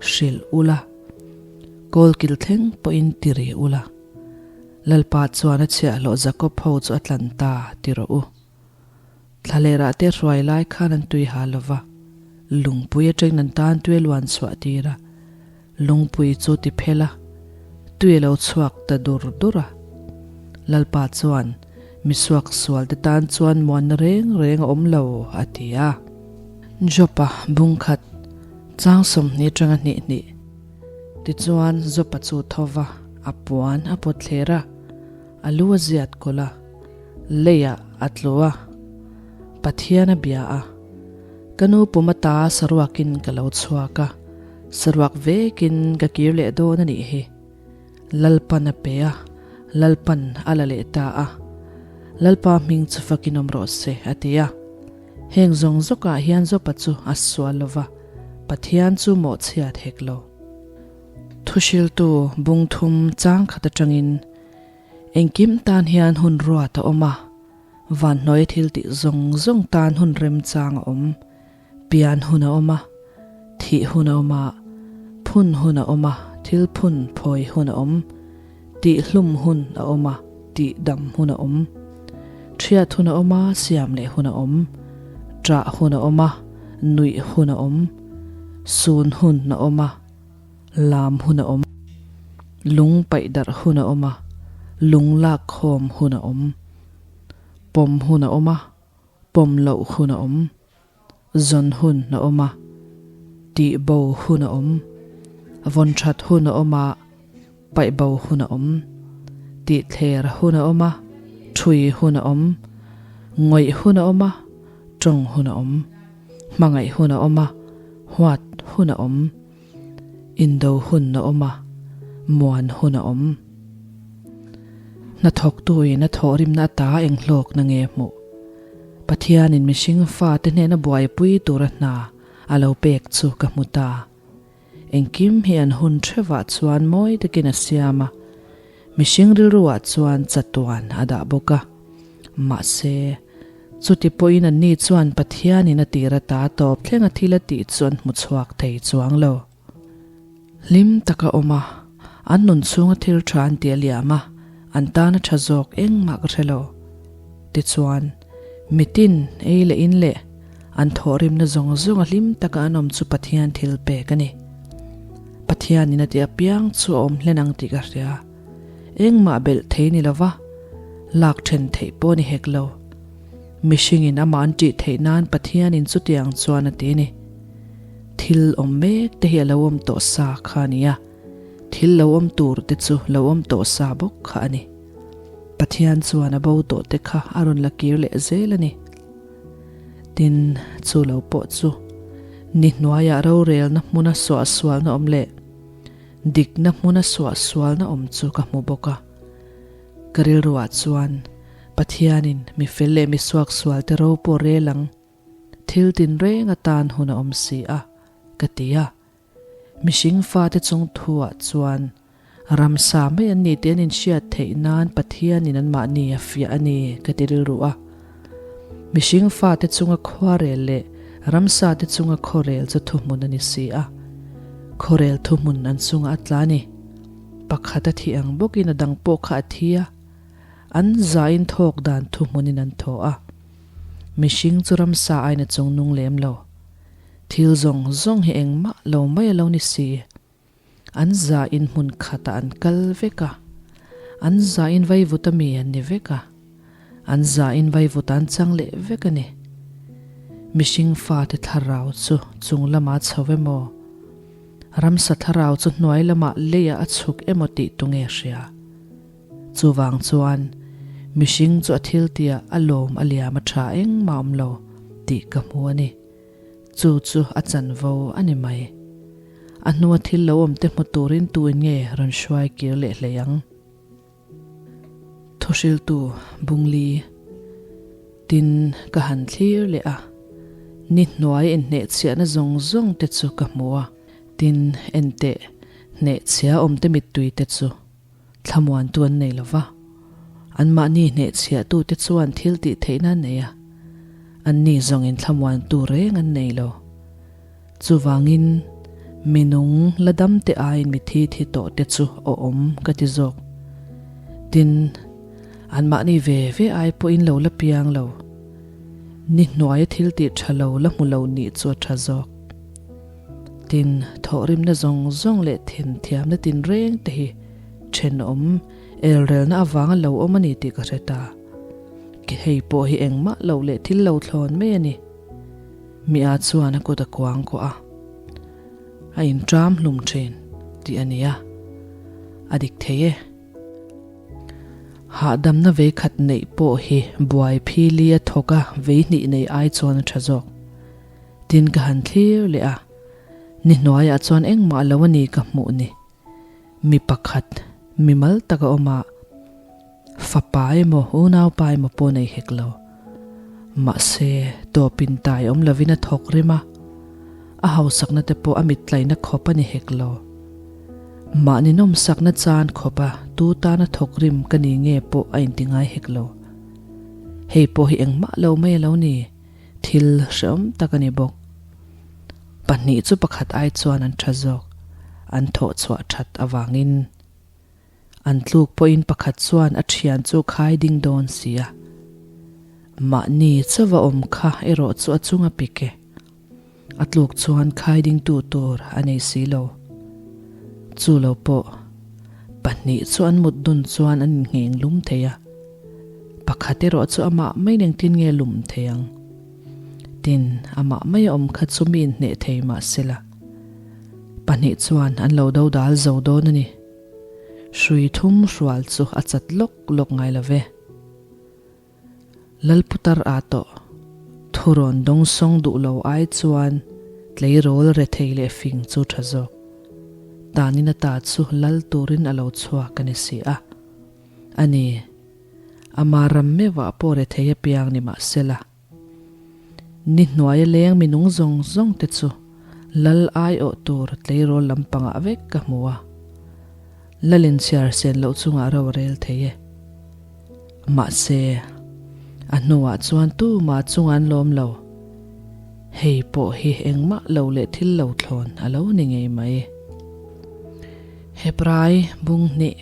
hrilh ula, kawlkil thleng pawhin ti ri ula. Lalpa chuan a chhiahhlawh Jakob ho chu a tlan ta ti rawh u. Thlalerah te hruai lai khan an tui ha lo va, lungpui atangin an tan tui a luan chhuah tir a, lungpui chu ti phel a, tui a lo chhuak ta dur dur a. Lalpa chuan misuak sual te tan chuan muanna reng reng a awm lo a ti a. Jopa bungkhat chang 20 atanga hnih hnih. Tichuan Jopa chu tho va, a puan a pawt thler a, a lu a ziat kawlh a, leiah a tlu a, Pathian a bia a. Ka nu pum ata saruakin ka lo chhuak a, saruak vekin ka kir leh dawn a nih hi. Lalpan a pe a, Lalpan a la leh ta a. Lalpa hming chu fakin awm rawh se, a ti a. Heng zawng zawkah hian Jopa chu a sual lo va, Pathian chu mawhchhiat hek lo. Thuhriltu bung thum chang khat atangin engkim tan hian hun ruat a awm a, vanhnuai thil tih zawng zawng tan hun remchang a awm, pian hun a awm a, thih hun a awm a, phun hun a awm a, Thil phun phawi hun a awm, tih hlum hun a awm a, tih dam hun a awm. Thiat hun a awm a, siam leh hun a awm. Ṭah hun a awm a, nuih hun a awm. Sun hun a awm a, lam hun a awm. Lung paih darh hun a awm a, lung lak khawm hun a awm. Pawm hun a awm a, pawm loh hun a awm. Zawn hun a awm a, tih bo hun a awm. Vawn that hun a awm a, paih bo hun a awm. Tih thler hun a awm a, thui hun a awm. Ngawih hun a awm a, tawng hun a awm. Hmangaih hun a awm a, huat hun a awm. Indo hun a awm a, muan hun a awm. Hnathawktuin a thawhrimna ata eng hlawkna nge hmuh? Pathianin mihring fate hnena buaipui tura hna a lo pek chu ka hmu ta. Engkim hi an hun thevah chuan mawi takin a siam a, mihring rilruah chuan chatuan a dah bawk a. Mahse, chuti pawhin anni chuan Pathianin a tir ata tawp thlenga thil a tih chu an hmu chhuak thei chuang lo. Hlim taka awm a, an nun chhunga thil tha an ti a liam a, an tana tha zawk engmah ka hre lo. Tichuan, mitin ei leh in leh an thawhrimna zawng zawnga hlim taka an awm chu Pathian thil pek a ni. Pathianin a ti apiang chu a awm hlen ang tih ka hria. Engmah belh thei ni lova, lak then theih pawh ni hek lo. Mihringin amah an tih theih nan Pathianin chutiang chuan a ti a ni. Thil awm mek te hi a lo awm tawh sa kha a ni a, thil lo awm tur te chu lo awm tawh sa bawk kha a ni. Pathian chuan a bo tawh te kha a rawn la kir leh zel a ni. Tin, chu lo pawh chu ni hnuaiah rorelna hmuna suahsualna awm leh dikna hmuna suahsualna awm chu ka hmu bawk a. Ka rilruah chuan Pathianin mi fel leh mi suaksualte ro pawh rel ang. Thil tinreng atan hun a awm si a, ka ti a. Mihring fate chung thuah chuan ramsa mai an ni tih an inhriat theih nan Pathianin anmahni a fiah a ni, ka ti rilru a. Mihring fate chunga khuarel leh ramsa te chunga khawrel chu thuhmun a ni si a. Khawrel thuhmun an chungah a tla a ni. Pakhat a thih ang bawkin a dang pawh kha a thi a. An zain thawk dan thuhmunin an thaw a. Mihring chu ramsa aiin a chung nung lem lo. Thil zawng zawng hi engmah lo mai a lo ni si. An zain hmun khatah an kal vek a. An zain vaivuta mi an ni vek a. An zain vaivuta an chang leh vek a ni. Mihring fate thlarau chu chung lamah a chho emaw, ramsa thlarau chu hnuai lamah leiah a chhuk emaw tih tu nge hria? Chuvang chuan mihring chu a thil tia a lawm a liam a tha engmah awm lo tih ka hmu a ni. Chu chu a chanvo a ni mai. A hnua thil lo awm te hmu turin tuin nge rawn hruai kir leh hlei ang? Thuhriltu Bungli tin ka han thlir leh a, ni hnuai inhnehchhiahna zawng zawng te chu ka hmu a, tin enteh hnehchhia awm te mittui te chu Thlamuantu an nei lo va, anmahni hnehchhiahtute chuan thil tih theihna an nei a, anni zawngin thlamuantu reng an nei lo. Chuvangin, mi nung la damte aiin mi thi thi tawhte chu awm ka ti zawk. Tin, anmahni ve ve ai pawhin lo la piang lo. Ni hnuaia thil tih tha lo la hmu lo nih chu a tha zawk. Tin, thawhrimna zawng zawng leh thenthiamna tinreng te hi thenawm elrelna avanga lo awm a ni tih ka hre ta. Hei pawh hi engmah loh leh thil lo thlawn mai a ni. Mi a chuan a kut a kuang kuah a, a inṭam hlum ṭhin tih a ni a, a dik thei e. Hahdamna vei khat neih pawh hi buai phili a thawk a vei hnih nei ai chuan a ṭha zawk. Tin ka han thlir leh a, ni hnuaiah chuan engmah lo a ni ka hmuh ni. Mi pakhat, mi mal tak a awm a, fapa emaw unaupa emaw pawh nei hek lo. Mahse, tawpin tai awm lovin a thawk rim a, a hausakna te pawh a mittlaina khawp a ni hek lo. Mahni nawmsakna chan khawpa tu tana thawk rim ka ni nge pawh a inti ngai hek lo. Hei pawh hi engmah lo mai a lo ni. Thil hrehawm tak a ni bawk. Pahnih chu pakhat ai chuan an tha zawk. an thawh chhuah that avangin. An tluk pawhin pakhat chuan a thian chu khai ding dawn si a. Mahni chauva awm kha erawh chu a chung a pik e. A tluk chuan khai dingtu tur a nei si lo. Chu lo pawh pahnih chu an mut dun chuan an inngheng lum thei a. Pakhat erawh chu amah mai nengtin nge lum thei ang? Tin, amah mai a awm kha chu mi inhneh thei mah sela. Pahnih chuan an lo do dal zo dawn a ni. Hrui thum hrual chu a chat lawk lawk ngai lo ve. Lalputar a tawh. Thurawn dawngsawng duh lo ai chuan tleirawl rethei leh fing chu tha zawk. Tanin ata chu lal turin a lo chhuak a ni si a. A ni, ama ram meuhah pawh rethei apiang ni mah sela. Ni hnuaia leng minung zawng zawng te chu lal aiawh tur tleirawl lampangah vek ka hmu a. Lalin chhiar sen loh chungah ro a rel thei e. Mahse, a hnuah chuan tumah chunga an lawm lo. Hei pawh hi engmah lo leh thil lo thlawn a lo ni ngei mai. Hebrai bung hnih.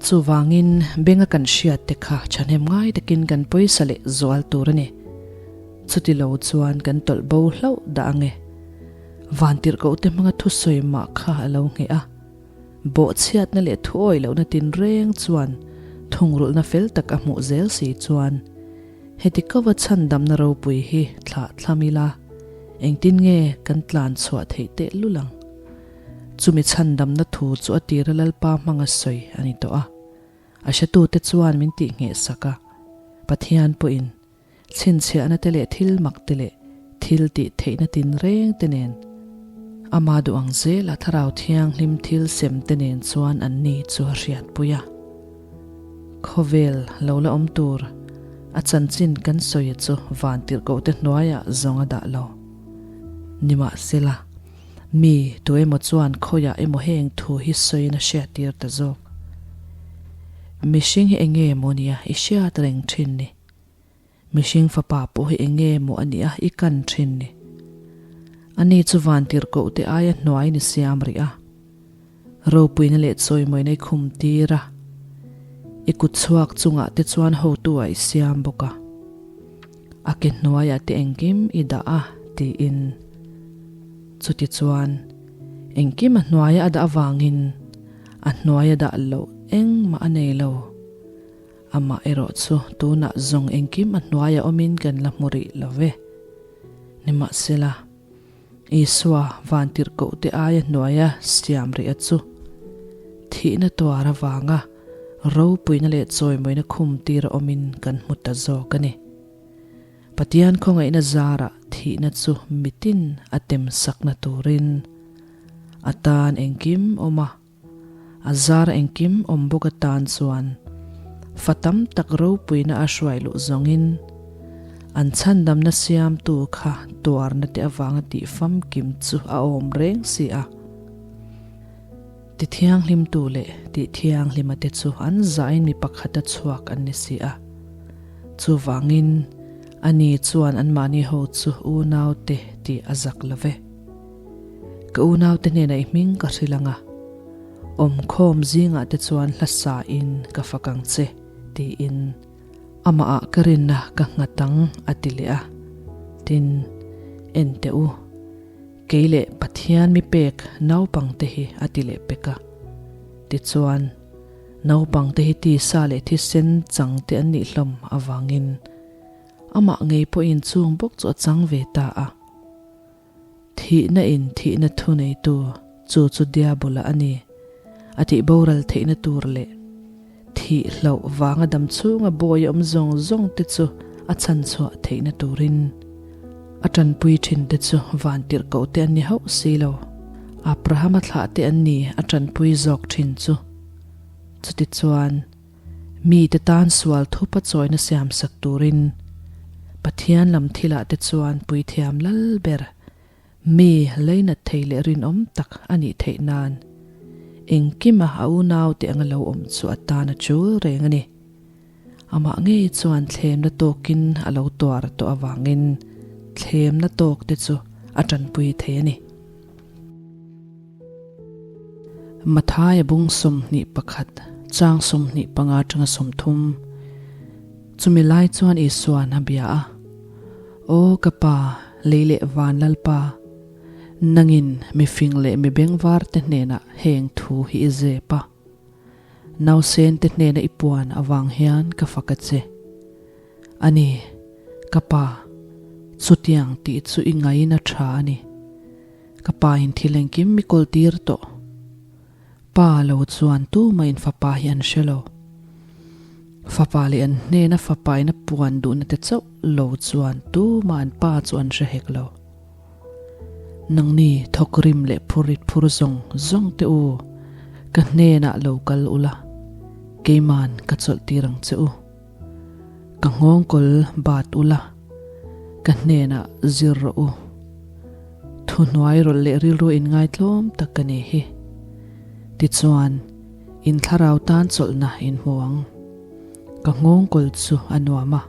Chuvangin, benga kan hriat te kha thahnem ngai takin kan pawisa leh zual tur a ni. Chuti lo chuan kan tawlh bo hlauh dah ang e. Vantirhkoh te hmanga thusawi mah kha a lo ngheh a. Bawhchhiatna leh thuawi lohna tinreng chuan thungrulhna fel tak a hmuh zel si chuan heti kova chhandamna ropui hi thlah thlam ila engtin nge kan tlan chhuah theih tehlul ang? Chumi chhandamna thu chu a tira Lalpa hmanga sawi a ni tawh a. A hretute chuan min tihngheh sak a, Pathian pawhin chhinchhiahna te leh thil mak te leh thil tih theihna tinreng te nen ama duh ang zela Thlarau Thianghlim thil sem te nen chuan anni chu a hriatpui a. Khawvel lo la awm tur a chanchin kan sawi chu vantirhkohte hnuaiah zawng a dah lo. Nimahsela, Mi tu emaw chuan khawiah emaw heng thu hi sawiin a hriattir ta zawk. Mihring hi enge maw nia i hriat reng thin ni? Mihring fapa pawh hi enge maw a nia i kan thin ni? Ani chu vantirhkoh te aia hnuaiin i siam rih a. Ropuina leh chawimawina i khum tir a, i kut chhuak chungah te chuan hotu ah i siam bawk a, a ke hnuaiah te engkim i dah a tiin. Chutichuan, engkim a hnuaia a dah avangin a hnuaia dah loh engmah a nei lo. Amah erawh chu tunah zawng engkim a hnuaia awmin kan la hmu rih lo ve. Nimahsela. Isua vantirhkohte aia hnuaia siam rih a chu thihna tuar avanga ropuina leh chawimawina khum tir a awmin kan hmu ta zawk a ni. Pathian khawngaihna zarah thihna chu mitin a temsakna turin a tan engkim awm a. A zar engkim awm bawk atan chuan fa tam tak ropuina a hruai luh zawngin an chhandamna siamtu kha tuarna te avanga tih famkim chu a awm reng si a. Ti thianghlimtu leh tih thianghlima te chu an zahin mi pakhata chhuak an ni si a. Chuvangin ani chuan anmahni ho chu unaute tih a zak lo ve. Ka unaute hnenah i hming ka hrilh ang a, awmkhawm zingah te chuan hla sain ka fak ang che, tiin amahah ka rinna ka nghat ang, a ti leh a. Tin, en teh u, kei leh Pathian mi pek naupangte hi a ti leh pek a. Tichuan, naupangte hi tisa leh thisen changte an nih hlawm avangin amah ngei pawhin chung bawk chu a chang ve ta a. Thihna in thihna thuneitu chu chu Diabola a ni. A tih boral theihna tur leh thih hlauh vanga dam chhunga bawi awm zawng zawng te chu a chhan chhuah theihna turin a tanpui thin te chu vantirhkoh te an ni hauh si lo. Abrahama thlah te an ni a tanpui zawk thin chu. Chutichuan. Mite tan sual thupa chawina siamsak turin Pathian lam thilah te chuan puithiam lal ber mi leinat thei leh rinawm tak a nih theih nan engkima a unaute anga lo awm chu a tan a chul reng a ni. Amah ngei chuan thlemna tawkin a lo tuar tawh avangin thlemna tawkte chu a tanpui thei a ni. Mathaia bung 21, chang 25 atanga 30. Chumi lai chuan Isua'n a bia a, Aw ka Pa, lei leh van Lalpa, nangin mi fing leh mi bengvar te hnenah heng thu hi i zep a. Nausen te hnena i puan avang hian ka fak a che. A ni, ka Pa, chutiang tih chu i ngaina tha a ni. Ka pa in thil engkim mi kawl tir tawh. Pa lo chuan tumah in fapa hi an hre lo. Fapa leh an hnena fapa in a puan duhna te chauh lo chuan tumah an pa chu an hre hek lo. Nangni thawkrim leh phurit phur zawng zawng te u, ka hnenah lo kal ula, keiman ka chawlh tir ang che u. Ka nghawngkawl bat ula, ka hnenah zir rawh u. Thuhnuai rawlh leh rilru inngaitlawm tak ka ni hi. Tichuan, in thlarau tan chawlhna in hmu ang. Ka nghawngkawl chu a nuam a,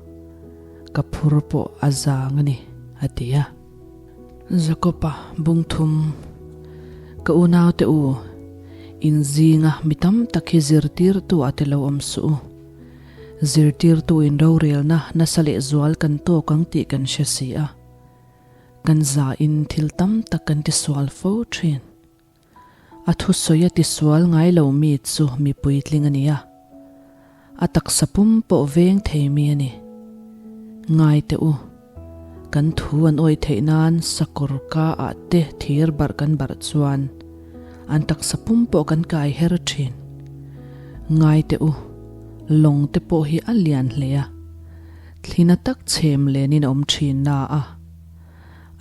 ka phur pawh a zang a ni, a ti a. Jakob-a bung thum, Ka unaute u, in zinga mi tam tak hi zirtirtu a ti lo awm suh u. Zirtirtu in rorelna nasa leh zual kan tawk ang tih kan hre si a. Kan zain thil tam tak kan tisual fo thin. A thusawi a tisual ngai lo mi chu mi puitling a ni a. A taksa pum pawh veng thei mi a ni. Ngai teh u, kan thu an awih theih nan sakawr ka ah te thir barh kan barh chuan an taksa pum pawh kan kai her thin. Ngai teh u, lawng te pawh hi a lian hle a. Thlina tak chhem lenin a awm thin na a,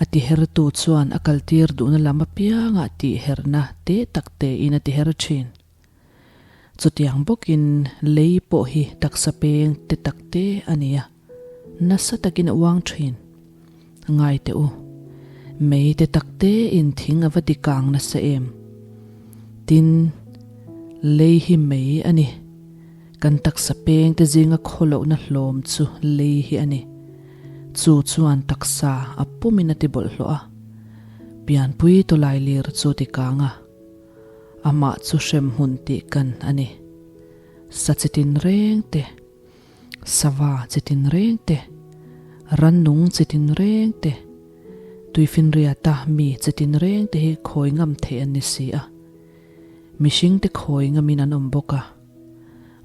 a tihertu chuan a kaltir duhna lam apiangah tihherna te tak tein a tiher thin. Chutiang bawkin lei pawh hi taksa peng te tak te a ni a, nasa takin a uang thin. Ngai teh u, mei te tak tein thing a va dikang nasa em? Tin, lei hi mei a ni. Kan taksa peng te zinga khawlohna hlawm chu lei hi a ni. Chu chuan taksa a pumin a ti bawlhhlawh a, pianpui tawlai lir chu ti kang a, amah chu hremhmun tih kan a ni. Sa chi tinreng te, sava chi tinreng te, rannung chi tinreng te, tuifinriata mi chi tinreng te hi khawi ngam theih an ni si a. Mihringte khawi ngamin an awm bawk a.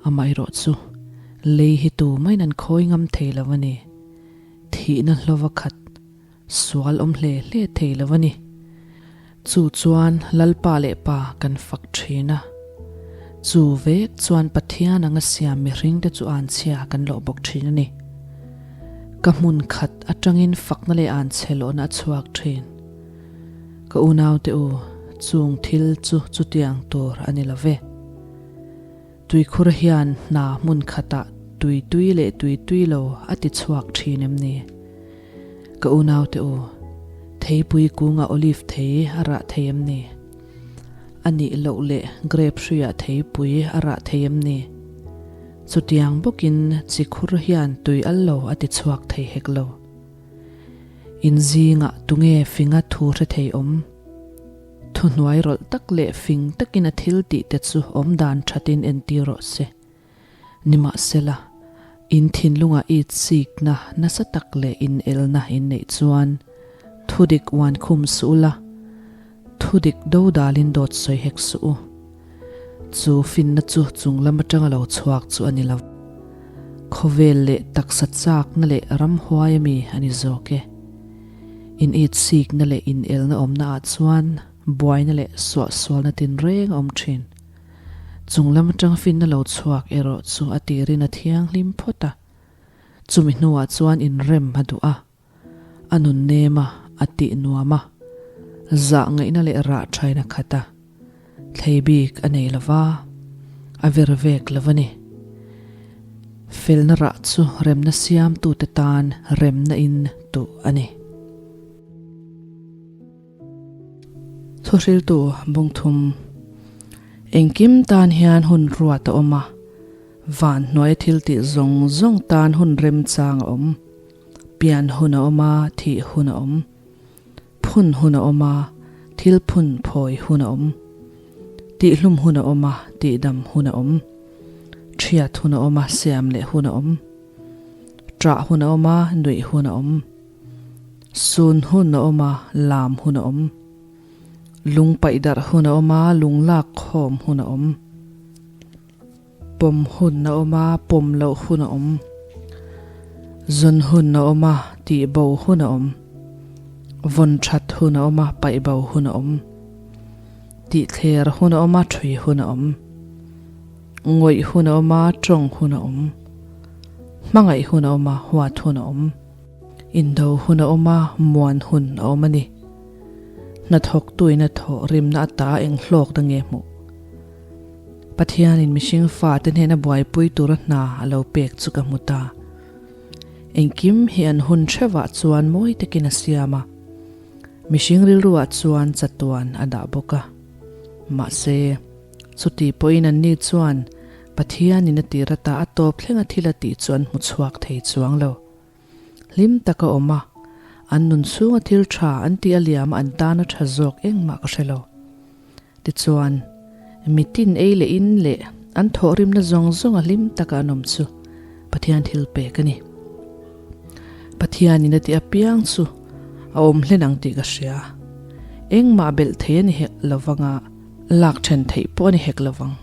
Amaherawh chu, lei hi tu maiin an khawi ngam thei lo a ni. Thihna hlova khat, sual awm hle hle thei lo a ni. Chu chuan Lalpa leh Pa kan fak thin a. Chu vek chuan Pathian anga siam mihringte chu anchhia kan lawh bawk thin a ni. Ka hmun khat atangin fakna leh anchhe lawhna a chhuak thin. Ka unaute u, chung thil chu chutiang tur a ni lo ve. Tuikhur hian hna hmun khatah tui tui leh tui tui lo a ti chhuak thin em ni? Ka unaute u, theipui kungah olive thei a rah thei em ni? A nih loh leh grape hruiah theipui a rah thei em ni? Chutiang bawkin chikhur hian tui al lo a ti chhuak thei hek lo. In zingah tunge finga thu hre thei awm? Thuhnuai rawlh tak leh fing takin a thil tih te chu awm dan thatin entir rawh se. Nimahsela, in thinlungah i chikna nasa tak leh inelna in neih chuan thudik uan khum suh ula, thudik dodalin dawt sawi hek suh u. Chu finna chu chung lam atanga lo chhuak chu a ni lo. Khawvel leh taksa chakna leh ramhuai ami a ni zawk e. In itsikna leh inelna awmna ah chuan buaina leh suahsualna tinreng a awm thin. Chung lam atang finna lo chhuak erawh chu a tirin a thianghlim phawt a, chumi hnuah chuan inrem a duh a, a nun nem a, a tih nuam a, zah ngaihna leh rah thain a khat a, thlei bik a nei lo va, a ver vek lo a ni. Felna rah chu remna siamtute tan remna in tuh a ni. Thuhriltu bungthum engkim tan hian hun ruat a awm a, van hnuaia thil tih zawng zawng tan hun remchang a awm. Pian hun a awm a, thih hun a awm. Phun hun a awm a, thil phun phawi hun a awm. Tihhlum hun a awm a, tihdam hun a awm. Ṭhiat hun a awm a, siam leh hun a awm. Ṭah hun a awm a, nuih hun a awm. Sun hun a awm a, lam hun a awm. Lung paih darh hun a awm a, lung lak khawm hun a awm. Pawm hun a awm a, pawm loh hun a awm. Zawn hun a awm a, tih bo hun a awm. Vawn that hun a awm a, paih bo hun a awm. Tih thler hun a awm a, thui hun a awm. Ngawih hun a awm a, tawng hun a awm. Hmangaih hun a awm a, huat hun a awm. Indo hun a awm a, muan hun a awm a ni. Hnathawktuin a thawh rimna ata eng hlawkna nge hmuh? Pathianin mihring fate hnena buaipui tura hna a lo pek chu ka hmu ta. Engkim hi an hun hrevah chuan mawi takin a siam a, mihring rilruah chuan chatuan a dah bawk a. Mahse, chuti pawhin anni chuan Pathianin a tir ata a tawp thlenga thil a tih chu an hmu chhuak thei chuang lo. Hlim taka awm a, an nun chhunga thil tha an tih a liam a an tana tha zawk engmah ka hre lo. Tichuan, mitin ei leh in leh an thawhrimna zawng zawng a hlim taka an awm chu Pathian thil pek a ni. Pathianin a tih apiang chu a awm hlen ang tih ka hria. Engmah belh thei a ni hek lovanga lak then theih pawh a ni hek lovang.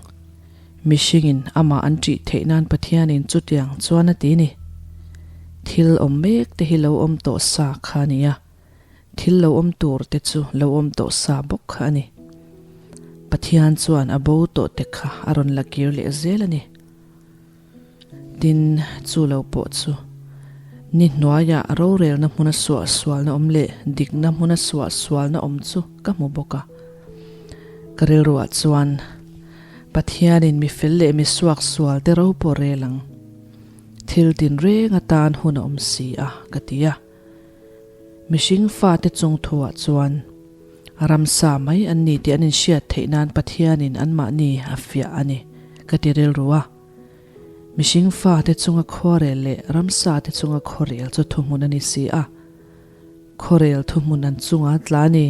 Mihringin amah an ṭih theih nan Pathianin chutiang chuan a ti ni. Thil awm mek te hi lo awm tawh sa kha a ni a. Thil lo awm tur te chu lo awm tawh sa bawk kha a ni. Pathian chuan a bo tawh te kha a rawn la kir leh zel a ni. Tin, chu lo pawh chu ni hnuaiah rorelna hmuna suahsualna awm leh dikna hmuna suahsualna awm chu ka hmu bawk a. Ka rilruah chuan Pathianin mi fel leh mi suaksual te ro pawh rel ang. Thil tinreng atan hun a awm si a, ka ti a. Mihring fate chung thuah chuan ramsa mai an ni tih an inhriat theih nan Pathianin anmahni a fiah a ni, ka ti rilru a. Mihring fate chunga khuarel leh ramsa te chunga khuarel chu thuhmun a ni si a. Khuarel thuhmun an chunga tla a ni.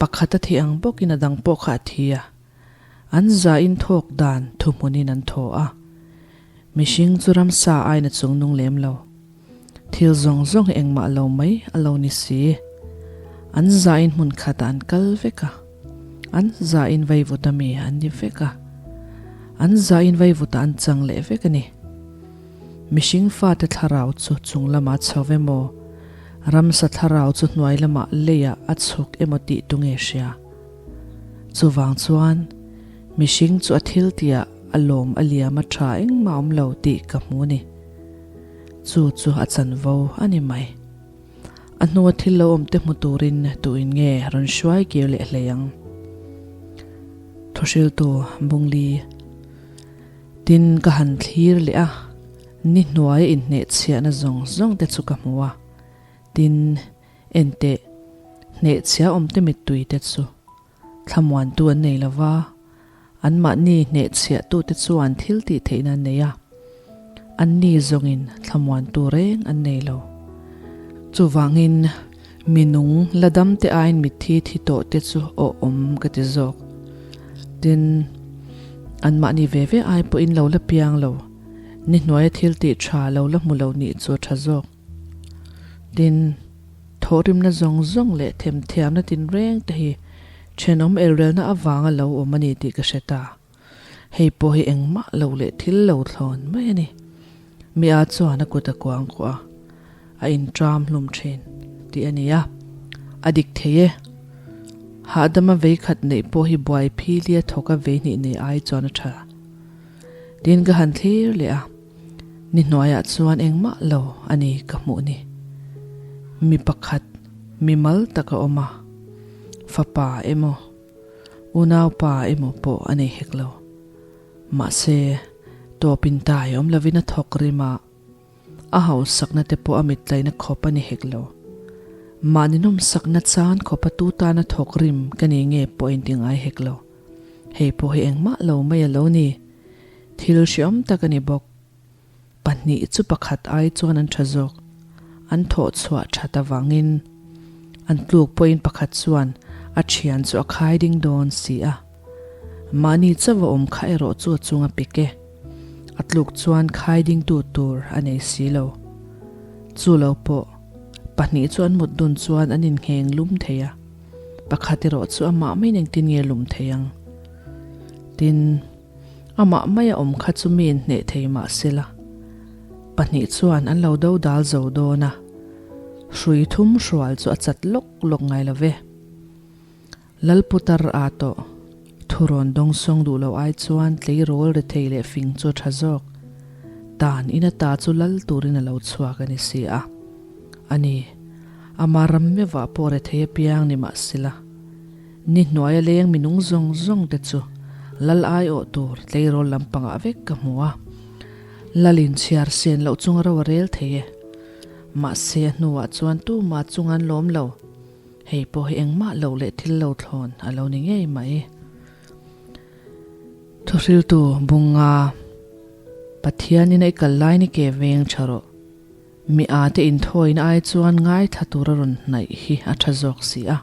Pakhat a thih ang bawkin a dang pawh kha a thi a. An zain thawk dan thuhmunin an thaw a. Mihring chu ramsa aiin a chungnung lem lo. Thil zawng zawng hi engmah lo mai a lo ni si. An zain hmun khatah an kal vek a. An zain vaivut a mi an ni vek a. An zain vaivutah an chang leh vek a ni. Mihring fate thlarau chu chung lamah a chho emaw, ramsa thlarau chu hnuai lamah leiah a chhuk emaw tih tu nge hria. Chuvang chuan mihring chu a thil tihah a lawm a liam a tha engmah awm lo tih ka hmu a ni. Chu chu a chanvo a ni mai. A hnua thil lo awm te hmu turin tuin nge rawn hruai kir leh hlei ang? Thuhriltu Bungli Tin ka han thlir leh a, ni hnuaia inhnehchhiahna zawng zawng te chu ka hmu a. Tin, enteh, hnehchhia awmte mittui te chu thlamuantu an nei lo va, anmahni hnehchhiahtute chuan thil tih theihna an nei a, anni zawngin thlamuantu reng an nei lo. Chuvangin, mi nung la damte aiin mitthi thi tawhte chu awh awm ka ti zawk. Tin, anmahni ve ve ai pawhin lo la piang lo, ni hnuaia thil tih tha lo la hmu lo nih chu a tha zawk. Tin, thawhrimna zawng zawng leh themthiamna tinreng te hi thenawm elrelna avanga lo awm a ni tih ka hre ta. Hei pawh hi engmah lo leh thil lo thlawn mai a ni. Mi a chuan a kut a kuang kuah a, a intram hlum thin tih a ni a, a dik thei e. Hahdama vei khat neih pawh hi buai philia thawka vei hnih nei ai chuan a tha. Tin ka han thlir leh a. Ni hnuaiah chuan engmah lo a ni ka hmuh ni. Mi pakhat mi mal tak a awm a, fapa emaw, unaupa emaw pawh a nei hek lo. Mahse, tawpin tai awm lovin a thawk rim a, a hausakna te pawh a mittlaina khawp a ni hek lo. Mahni nawmsakna chan khawpa tu tana thawk rim ka ni nge pawh a inti ngai hek lo. Hei pawh hi engmah lo mai a lo ni. Thil hriawm tak a ni bawk. Pahnih chu pakhat ai chuan an tha zawk. An thawh chhuah that avangin an tluk pawhin pakhat chuan a thian chu a khai ding dawn si a. Mahni chauh a awm kha erawh chu a chung a pik e. A tluk chuan khai dingtu tur a nei si lo. Chu lo pawh, pahnih chu an mut dun chuan an inngheng lum thei a, pakhat erawh chu amah maiin engtin nge lum thei ang? Tin, amah maia awm kha chu mi inhneh thei mah sela, pahnih chuan an lo do dal zo dawn a, hrui thum hrual chu a chat lawk lawk ngai lo ve. Lalputar a tawh. Thurawn dawngsawng duh lo ai chuan tleirawl rethei leh fing chu a tha zawk. Tan in ata chu lal turin a lo chhuak a ni si a. A ni, ama ram meuhah pawh rethei apiang ni mah sela. Ni hnuaia leng minung zawng zawng te chu lal aiawh tur tleirawl lampangah vek ka hmu a. Lal in chhiar sen loh chunga ro a rel thei e. Mahse a hnuah chuan tumah chung an lawm lo. Hei pawh hi engmah lo leh thil lo thlawn a lo ni ngei mai. Thuhriltu Bunga, Pathianin a i kal lai ni ke veng tha rawh. Mi a te inthawina ai chuan ngaithla tura rawn hnaih hi a tha zawk si a.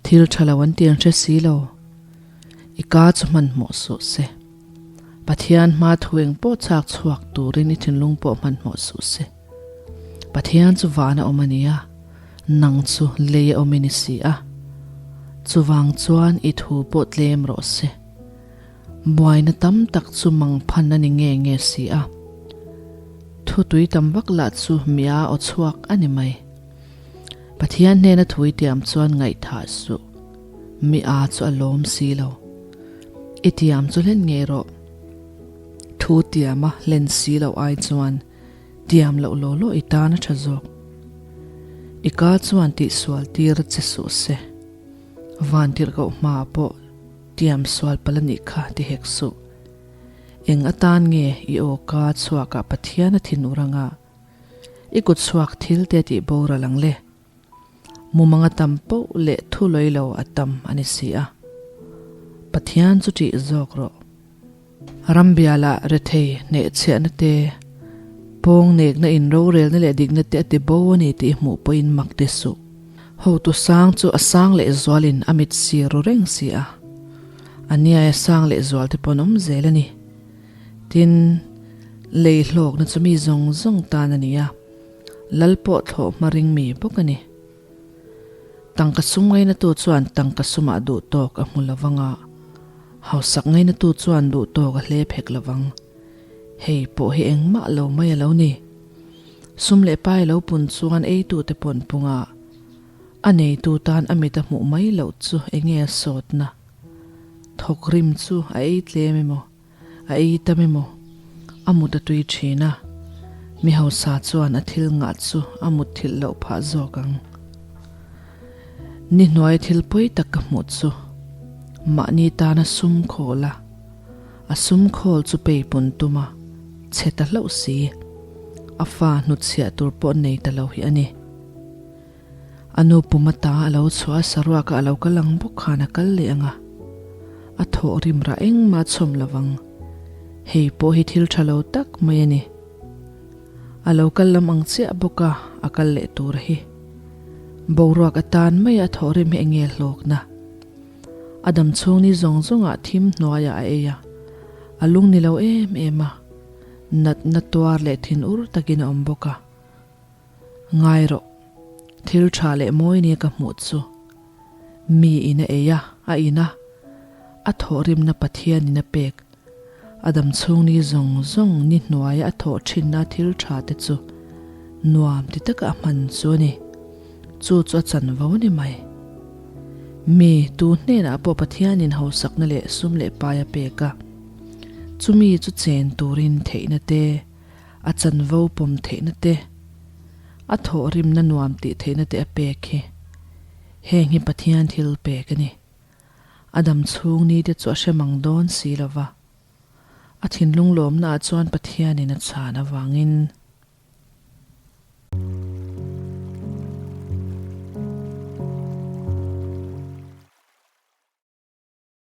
Thil tha lo an ti an hre si lo. I ka chu hmanhmawh suh se. Pathian hma thu eng pawh chak chhuak turin i thinlung pawh hmanhmawh suh se. Pathian chu van a awm a nia, nang chu lei a awm i ni si a. Chuvang chuan i thu pawh tlem rawh se. Buaina tam tak chu mangphan a ni nge nge si a. Thu tui tam vak lah chu mia aw chhuak a ni mai. Pathian hnena thu i tiam chuan ngaihthah suh. Mi a chu a lawm si lo. I tiam chu hlen ngei rawh. Thu tiama hlen si loh ai chuan Tiam loh law law i tan a tha zawk. I ka chuan tihsual tir che suh se. Van tirhkoh hmaah pawh tiam sual palh a nih kha ti hek suh. Eng atan nge i aw ka chhuakah Pathian a thin ur anga i kut chhuak thil te tih boral ang le. Mumang a tam poh leh thu lawi lo a tam a ni si a. Pathian chu ṭih zawk rawh. Rambialah rethei hnehchhiahna te, pawng nekna in rorelna leh dikna te a ti bo a ni tih hmuh pawhin mak ti suh. Hotu sang chu a sang leh zualin a mit sir ru reng si a. A niaia sang leh zual te pawh an awm zel a ni. Tin, lei hlawkna chu mi zawng zawng tan a ni a. Lal pawh thlawh hma ring mi bawk a ni. Tangka sum ngainatu chuan tangka sumah duh tawk a hmu lovang a, hausak ngainatu chuan duh tawk a hlep hek lovang. Hei pawh hi engmah lo mai a lo ni. Sum leh pai lo pun chuan eitute pawn punga a neitu tan a mit a hmuh mai loh chu enge a sawtna? Thawk rim chu a ei tlem emaw? A ei tam emaw? A mut a tui thin a, mi hausa chuan a thil ngah chu a mut thilh loh phah zawk ang. Ni hnuai thil pawi tak ka hmuh chu mahni tana sum khawl a, a sum khawl chu peipun tum a, chhe ta hlauh si. A fa hnutchhiah tur pawh nei ta lo hi a ni. A nu pum ata a lo chhuah a, saruaka a lo kal ang bawk khan a kal leh ang a, a thawh rim rah engmah a chhawm lo vang. Hei pawh hi thil tha lo tak mai a ni. A lo kal lam ang chiah bawk a, a kal leh tur hi. Boruak atan maia a thawh rim hi enge hlawkna? A dam chhung ni zawng zawngah thim hnuaiah a ei a, a lung ni lo em em a, natna tuar leh thinur takin a awm bawk a. Ngai rawh, thil tha leh mawi nia ka hmuh chu. Mi in a ei a, a in a, a thawhrimna Pathian in a pek. A dam chhung ni zawng zawng ni hnuaia a thawh thinna thil tha te chu nuam ti taka a hman chu a ni. Chu chu a chanvo a ni mai. Mi tu hnenah pawh Pathian in hausakna leh sum leh pai a pek a, chumi chu chen turin theihna te, A chanvo pawm theihna te, a thawhrimna nuam tih theihna te a pek hi. Heng hi Pathian thil pek a ni. A dam chhung ni te chu a hre mang dawn si lo va. A thinlung lawmnaah chuan Pathianin a chhan avangin.